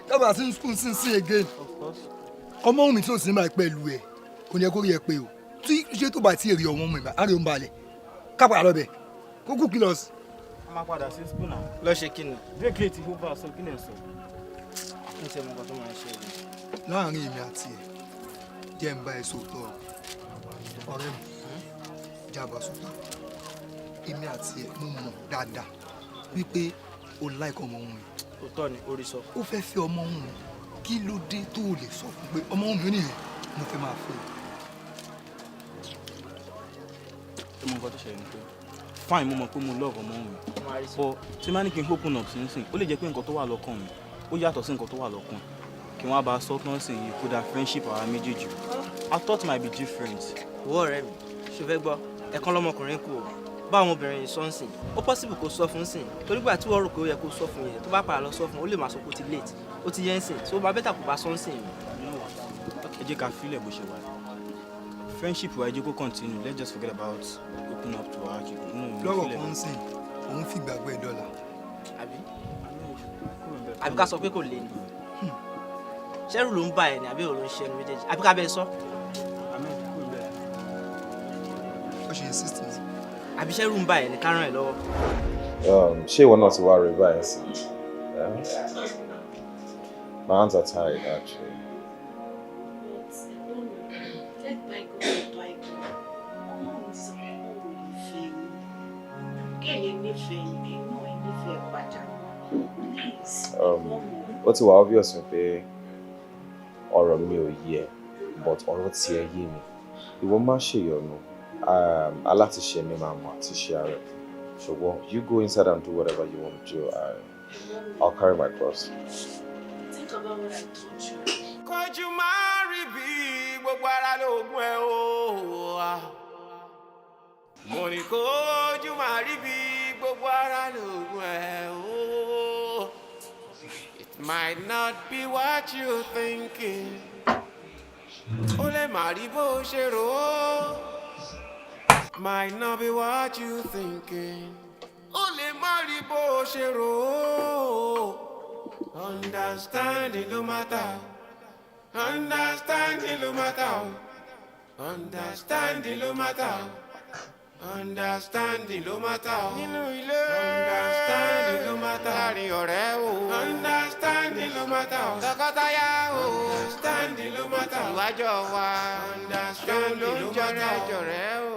Dábàá sí school sí sí again. Ọmọ mi tí ò sí máa pẹ̀lú ẹ̀ kò ní ẹ kó rí ẹ pé o. Tí ṣé tó bá ti rí ọmọ mi á rí òun balẹ̀ ká padà lọ bẹ̀ kó kú kí lọ sí. A máa padà sí school náà. Lọ ṣe kí ni? Break late over, so kí ni ẹ sọ? N ṣe mọ nǹkan tó máa ṣe. Láàrin èmi àti ẹ, jẹ́ ń bá ẹ sòótọ́ ọ̀rẹ́ mi, jábà sòótọ́. Èmi àti ẹ, mo mọ̀ dáadáa wípé o like ọmọ òun mi. Òótọ́ ni orí sọ. Ó fẹ́ fẹ́ ọmọ òun mi. Kí ló dé tó o lè sọ fún pé ọmọ òun mi nìyẹn mo fẹ́ máa fẹ́? Ṣé mo nǹkan tó ṣẹlẹ̀ ni pé, fine, mo mọ̀ pé mo love ọmọ mi, but tí má ní kí n open up sínsìn, ó lè jẹ́ pé nǹkan tó wà lọ́kàn mi ó yàtọ̀ sí nǹkan tó wà lọ́kàn kí wọ́n á bá a sọ tán sí yìí, kódà friendship àwa méjèèjì, our thought might be different. Ìwọ ọ̀rẹ́ mi, ṣo fẹ́ gbọ́? Ẹ̀kan lọmọkùnrin kú o. Bá àwọn obìnrin yìí sọ ń sìn, ó possible kó sọ fún sìn, torí gbà tí wọ́n rò pé ó yẹ kó sọ fún yẹn, tó bá padà lọ sọ fún, ó lè máa sọ pé ó ti late, ó ti yẹn ń sìn, so ó bá better kó bá sọ ń sìn. Ẹ jẹ́ ká filẹ̀ bó ṣe wà, friendship wa, ẹ jẹ́ kó continue. Let's just forget about open up to our no, Lọ́rọ̀ filẹ̀. kan sìn, òun fìgbàgbọ́ ẹ̀ dọ́là. Àbí? Àbí ká sọ pé kò le ni? Ṣẹ́rù ló ń bà ẹ́ ni àbí òun ló ń ṣe ẹnu méjèèjì? Àbí ká bẹ́ẹ̀ sọ? Ó ṣe insist ni. Àbí ṣẹ́rù ń bà ẹ́ ni ká ràn ẹ́ lọ́wọ́? Ṣé ìwọ náà ti wá rí báyìí sí? My hands are tied, actually. Let bygone be bygone. Ọmọ mi ti sọ pé òun ò lè fẹ́ yín. Kẹ́yìn nífẹ̀ẹ́ yín, ẹ̀yin náà ẹ nífẹ̀ẹ́ padà. Please. Ó ti wà obvious pé ọ̀rọ̀ mi ò yé ẹ, but ọ̀rọ̀ tiẹ̀ yé mi. Ìwọ má ṣèyọnu. Alátiṣe mi máa mọ̀ àti ṣe ara ẹ̀. Ṣùgbọ́n you go inside and do whatever you want to do. I'll carry my cross. Think about what I told you. Kọjú máa rí bí gbogbo ara lóògùn ẹ o. Mo ní kójú máa rí bí gbogbo ara lóògùn ẹ o. It might not be what you thinking. Ó lè má rí bó ṣe rò ó. Might not be what you thinking. Ó lè má rí bó ṣe rò ó. Understanding ló matter. Understanding ló matter o. Understanding ló matter o. Understanding ló matter o. Nínú ilé. Understanding ló matter. Láàrin ọ̀rẹ́ o. Understanding ló matter o. Tọkọtaya o. Understanding ló matter o. Ìwájọ wa. Understanding ló ń jọrẹ jọrẹ o.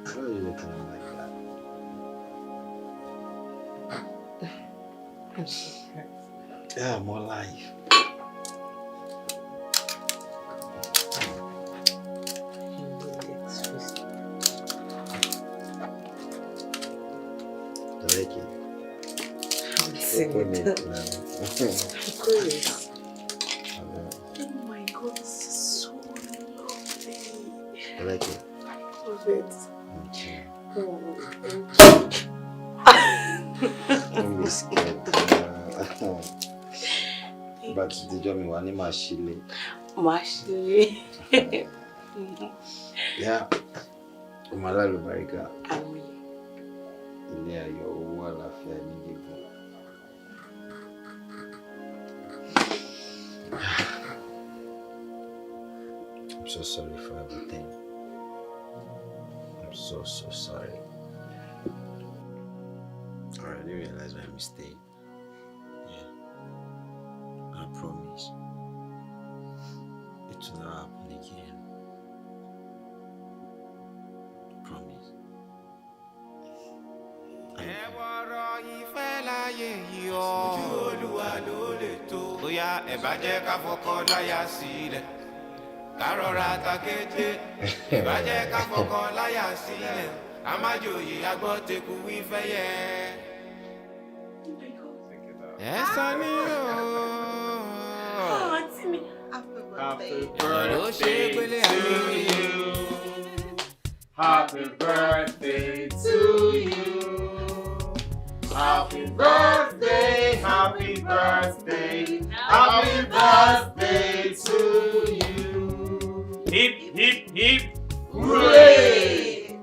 Why are you looking at me like that? I'm surprised. Yeah, more life. I like it. Haven't seen Open it. it now. I'm curious. Oh my God, this is so lovely. I like it. Love it. Okay. Oh, thank you. Don't be scared. But ìjọ mi wà ní màá ṣílé. Màá ṣílé. Yeah. Ọmọ alálùbáríkà. Àmín. Ilé ayọ̀, owó, àlàáfíà, ẹ̀mí gígùn. I'm so sorry for everything. I'm so, so sorry. I already realized my mistake. Yeah. I promise. It will not happen again. Promise. Ẹ wọ̀rọ̀ ìfẹ́ láyé yìí o. Ojú Olúwa ló lè tó. Bóyá ẹ bá jẹ́ ká fọkọ láya sílẹ̀. Ká rọra ta kété. Ẹ bá jẹ́ ká fọkọ láya sílẹ̀. A má jòyè agbọ́tẹ̀kù wífẹ́ yẹ. Ẹ̀sán ni o. Oh, àǹtí mi. Happy birthday. Ọ̀rọ̀ ló ṣe gbélé ayé yìí. Happy birthday to you. Happy birthday, happy birthday, happy birthday to you. Hip, hip, hip, hooray!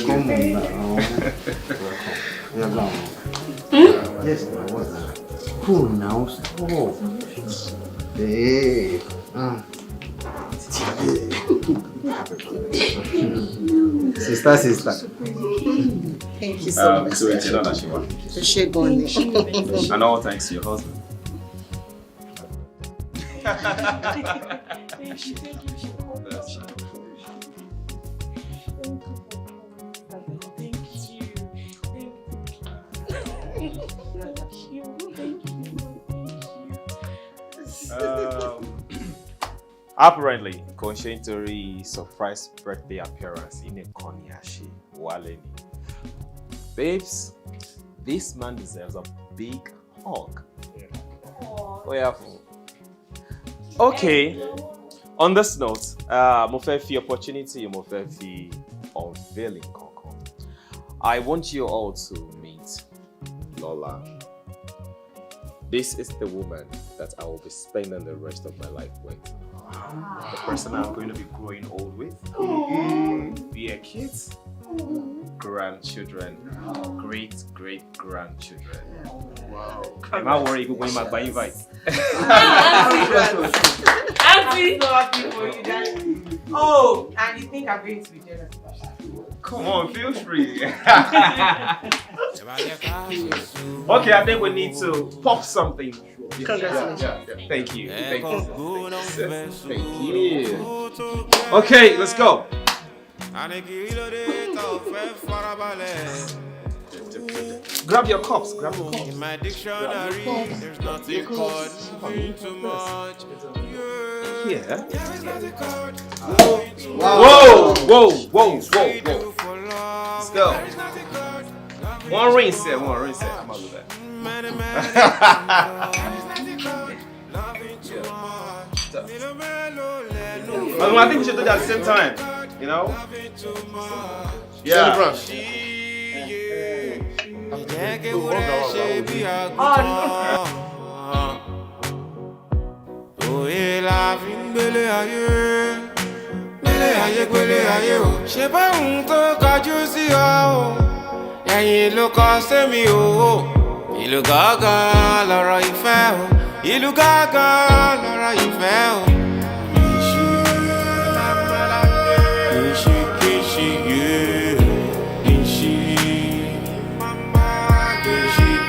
Come on now. Yeah, go on. Yes, now what's that? Cool now, stop. Hey. Sister, sister. Thank you so much. So it's not Ashiwa. Ẹ ṣé gan ni. And all thanks to your husband. Thank you, thank you. Thank you. Thank you. Thank you. Apparently, kò ń ṣe nítorí surprise birthday appearance yìí nìkan ni a ṣe wálé ni. Babes, this man deserves a big hug. Ó yá fún. Okay, On this note, mo fẹ́ fi opportunity, mo fẹ́ fi unveiling kankan. I want you all to meet Lola. This is the woman that I will be spending the rest of my life with. The person I'm going to be growing old with. Be a kids, grandchildren, great great grandchildren. Wow. Ẹ má worry, gbogbo yín máa gba invite. Auntie, so happy for you, darling. Oh, and you think I'm going to be jealous about that? Come on, feel free. Okay, I think we need to pop something. Congratulations. Yeah. Thank you. Thank you. Thank you. Okay, let's go. Grab your cups. Grab your cups. In my dictionary, there's nothing called loving too much. Here. There is nothing called Whoa, whoa, whoa, whoa, whoa. Let's go. One rinse it, one rinse it. I'm out of that. I think we should do that at the same time, you know? Yeah. Òye la fi ń gbélé ayé, gbélé ayé, gbélé ayé o. Ṣé báwọn tó kọjú sí ọ o? Ẹ̀yìn ló kọ sẹ́mi o. Ìlú gángan lọ̀rọ̀ ìfẹ́ o. Ìlú gángan lọ̀rọ̀ ìfẹ́ o. Kìí kìí yé kìí kìí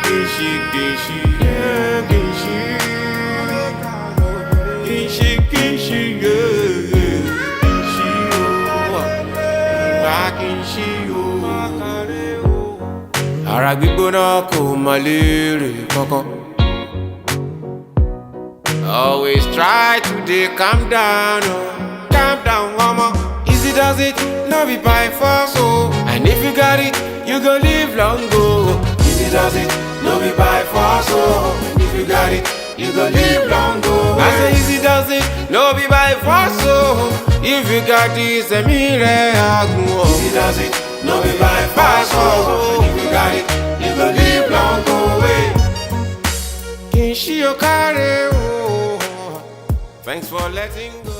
kìí yé kìí kìí kìí yé kìí o bá kìí o. Ara gbígbóná kò mọ léèrè kankan. Always try to dey calm down, oh. Calm down, ọmọ. Easy does it, no be by force, oh. And if you got it, you go live long, oh. Easy does it, no be by force, oh. And if you got it, you go live long, oh. I say easy does it, no be by force, oh. If you got this, ẹ̀mí rẹ̀ á gùn, oh. Easy does it, no be by force, oh. And if you got it, you go live long, oh. Kì í ṣí o káre, oh. Thanks for letting go.